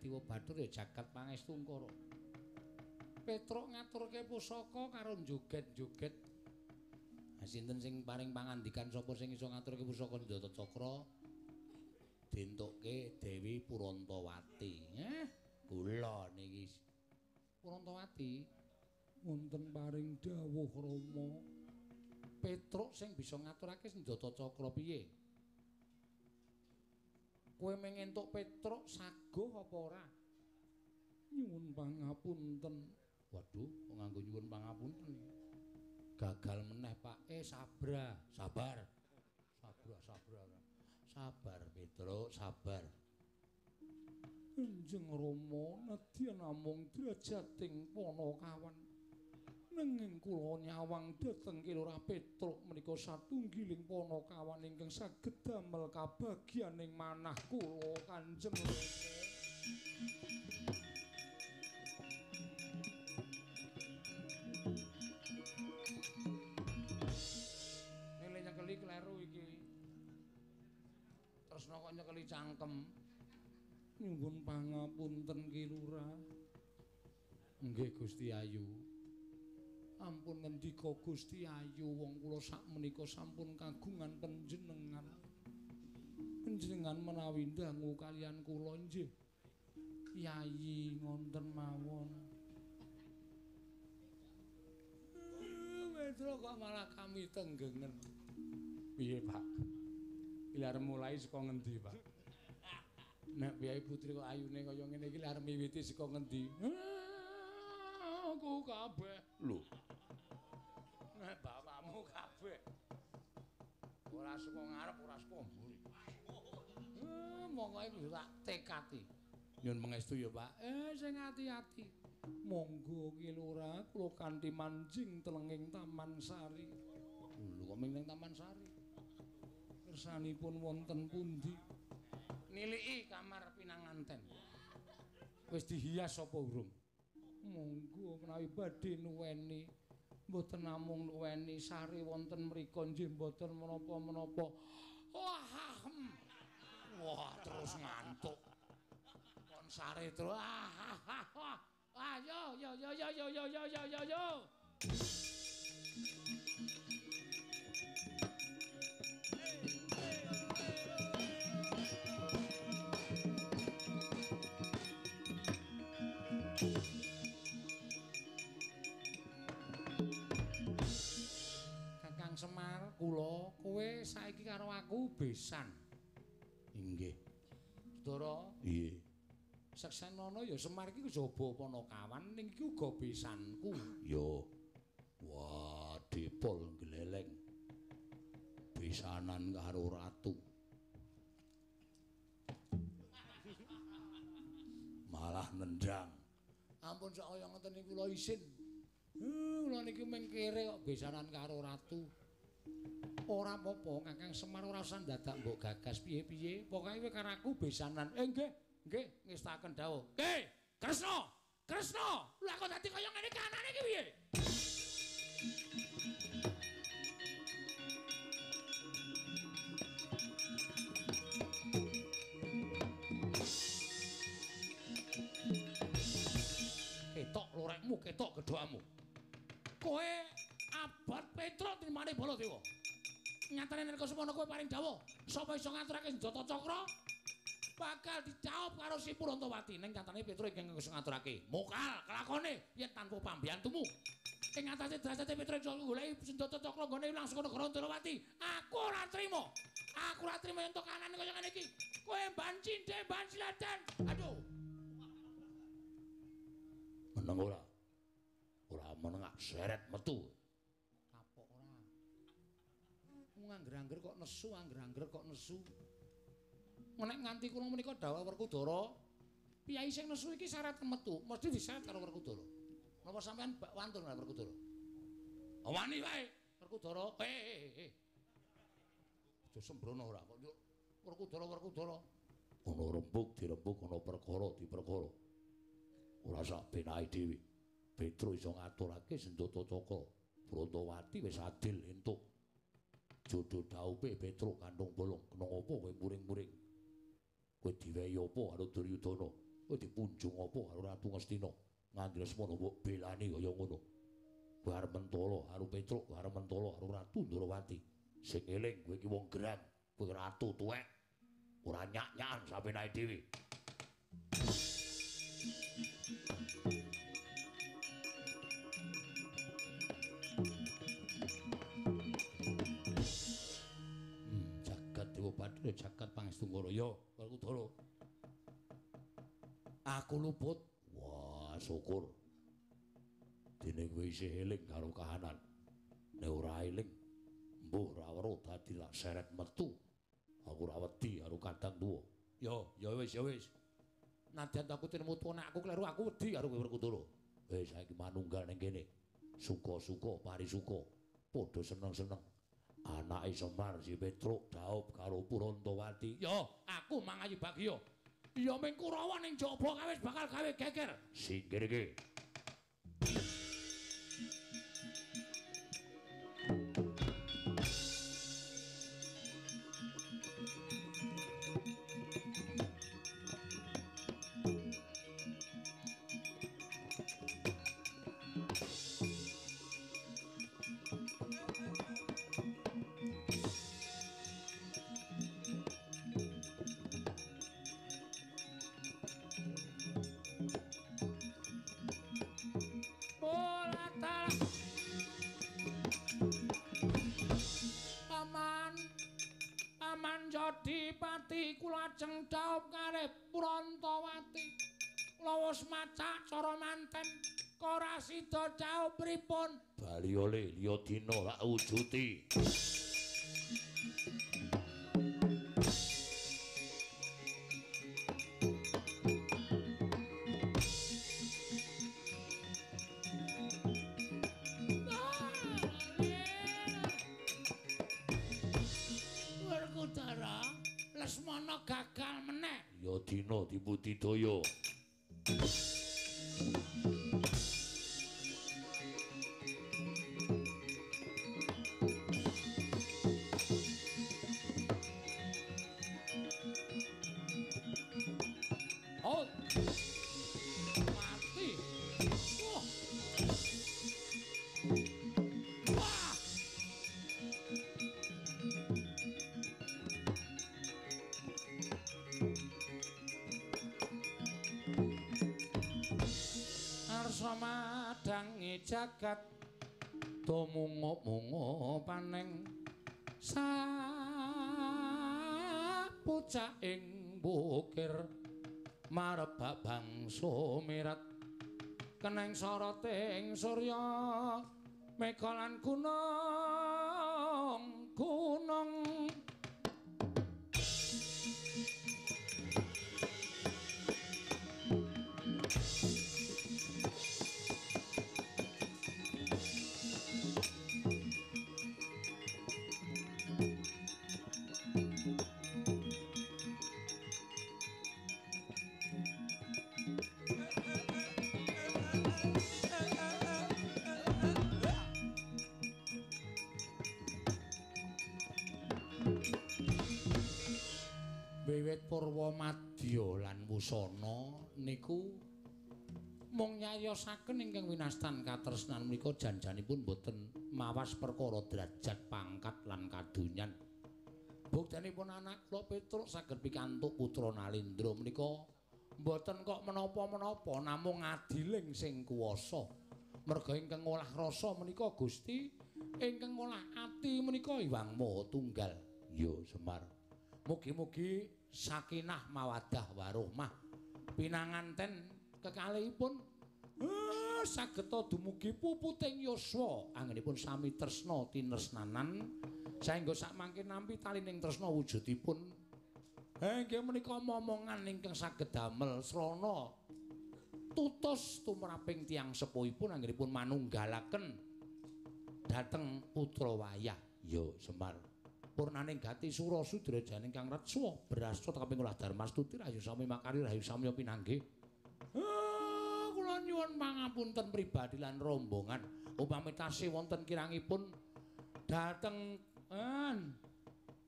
Dewa Bathara ya jagat pangestu Ngkara. Petruk ngaturke pusaka karo joget-joget. Ha sinten sing paring pangandikan sapa sing iso ngaturke pusaka Senjata Cakra? Dientukke Dewi Purantawati. Kula niki. Purantawati wonten paring dawuh Rama. Petruk sing bisa ngaturake Senjata Cakra piye? Kowe mung entuk Petruk saguh apa ora? Nyuwun pangapunten. Waduh, kok nganggo nyuwun pangapunten iki. Gagal meneh, Pak. Sabra, sabar. Sabra, sabra. Sabar, Petruk, sabar. Kanjeng Rama nedya namung drajating Panakawan. Nanging kula nyawang dhateng Ki Lurah Petruk menika satunggiling Panakawan ingkang saged damel kabagyaning manah kula Kanjeng Rama. Nele nyekeli kleru iki. Tresna kok nyekeli cangkem. Nyuwun pangapunten Ki Lurah. Nggih Gusti Ayu. Ampun ngendika Gusti Ayu, wong kula sakmenika sampun kagungan panjenengan. Panjenengan menawi ndangu kalian kula nggih. Yayi ngonten mawon. Petro kok malah kami tenggengen. Piye, Pak? Pilar mulai saka ngendi, Pak? Nek piyai putri kok ayune kaya ngene iki arep miwiti saka ngendi? Aku kabeh. Lho. Nek bapakmu kabeh. Ora saka ngarep, ora saka mburi. Monggo iku tak tekati. Nyun pangestu ya, Pak. Sing ati-ati. Monggo Ki Lurah, kula kanthi manjing telenging Taman Sari. Lho kok ming ning Taman Sari? Kersanipun wonten pundi? Niliki kamar pinanganten. Wis dihias apa urung? Monggo menawi badhe nuweni. Mboten namung nuweni sare wonten mriku nggih mboten menapa-menapa. Wah, wah terus ngantuk. Kon sare terus. Ayo yo yo yo yo yo yo yo yo. Kakang Semar, kula kowe saiki karo aku besan. Inggih. Saudara? Nggih. Seksenana ya Semar iki jaba panakawan ning iki uga besanku. Ya. Wah, dipol gleleng. Besanan karo ratu. Malah nendang. Ampun sak kaya ngoten niku kula isin. Kula niki mung kere kok besanan karo ratu. Ora apa-apa, Kakang Semar ora usah dadak mbok gagas piye-piye. Pokoke kowe karo aku besanan. Nggih, nggih, ngestaken dawuh. Nggih, Kresna, Kresna. Lha kok dadi kaya ngene kanane iki piye? Ketok lorekmu, ketok gedhokamu. Kowe abot Petruk trimane Baladewa. Nyatane nek semono kowe paring dawuh, sapa iso ngaturake senjata cakra bakal dijawab karo si Purantawati. Ning nyatane Petruk ingkang iso ngaturake. Mokal kelakone yen tanpa pambiyantumu. Ing atase derajate Petruk iso goleki senjata cakra nggone ilang saka negara Ndrawati. Aku ora trima. Aku ora trima yen to kanane kaya ngene iki. Kowe ban cindhe ban siladan. Aduh. Meneng ora? Ora meneng seret metu. Kapok ora. Ngangger-angger kok nesu, angger-angger kok nesu. Nek nganti kula menika dawuh Werkudara, piyai sing nesu iki syarat metu, mesti disyarat karo Werkudara. Napa sampean bak wantun karo Werkudara? Wani wae Werkudara. Aja sembrono ora kok Werkudara Werkudara. Ana rembug dirembug, ana perkara diperkara. Ora sak benake dhewe. Petruk iso ngaturake senjata cakra. Brantawati wis adil entuk. Jodoh daupe Petruk kandung bolong. Kena apa kowe muring-muring? Kowe diwehi apa karo Duryudana? Kowe dipunjung apa karo Ratu Ngastina? Nganti semono mbok belani kaya ngono. Kowe arep mentala karo Petruk, arep mentala karo Ratu Ndrawati. Sing eling kowe iki wong gerang, kowe ratu tuwek. Ora nyak-nyakan sapenake dhewe. Jagat Dewa Bathara jagat Pangestu Ngaraya Werkudara. Aku luput. Wah, syukur. Dene kowe isih eling karo kahanan. Nek ora eling, mbuh ora weruh dadi lak seret metu. Aku ora wedi karo kadang tuwa. Ya, ya wis, ya wis. Nadyan aku tinemu tuwa nek aku kleru aku wedi karo kowe Werkudara. Wis saiki manunggal ning kene. Suka-suka parisuka. Padha seneng-seneng. Anake Semar si Petruk daup karo Purantawati. Ya, aku mangayu bagya. Ya ming Kurawa ning jaba kawis bakal gawe geger. Singkir iki. lajeng dhaup kalih Prantawati. Kula wis macak cara manten ora sida dhaup pripun? Bali oleh liya dina lak wujuti. Werkudara, Lesmana gagal meneh. Ya dina dibudidaya. Oh. Mati. Wah. Wah. Arsa madangi jagat tumungup-mungup paneng sapucaking bukir marebak bangsa mirat keneng soroting surya mega lan gunung gunung. Wiwit purwa madya lan wusana niku mung nyayosaken ingkang winastan katresnan menika janjanipun boten mawas perkara derajat pangkat lan kadonyan. Buktenipun anak kula Petruk saged pikantuk putra Nalendra menika mboten kok menapa-menapa namung adiling sing kuwasa. Merga ingkang ngolah rasa menika Gusti, ingkang ngolah ati menika Hyang Maha Tunggal. Ya Semar. Mugi-mugi sakinah mawadah warohmah pinanganten kekalihipun sageta dumugi puputing yuswa anggenipun sami tresna tinesnanan saengga sakmangke nampi talining tresna wujudipun inggih menika momongan ingkang saged damel srana tutus tumraping tiyang sepuhipun anggenipun manunggalaken dhateng putra wayah. Ya Semar. Purnaning gati sura sudrajaning kang retsa brasta kaping olah darmastuti rahayu sami makari rahayu samya pinanggih. Kula nyuwun pangapunten pribadi lan rombongan upami tasih wonten kirangipun dhateng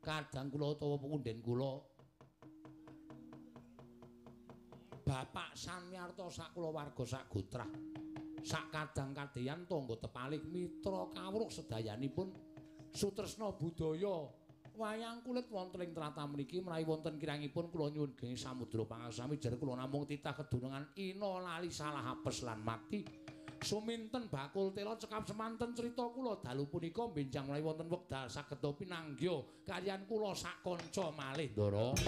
kadang kula utawa punden kula Bapak Samyarta sak kulawarga sak gotrah sak kadang kadeyan tangga tepalik mitra kawruh sedayanipun sutresna budaya wayang kulit wonten ing tlatah mriki menawi wonten kirangipun kula nyuwun geni samudra pangasami jer kula namung titah kedunungan ina lali salah apes lan mati suminten bakul tela cekap semanten crita kula dalu punika benjang menawi wonten wekdal saged pinanggya kaliyan kula sak kanca malih Ndara.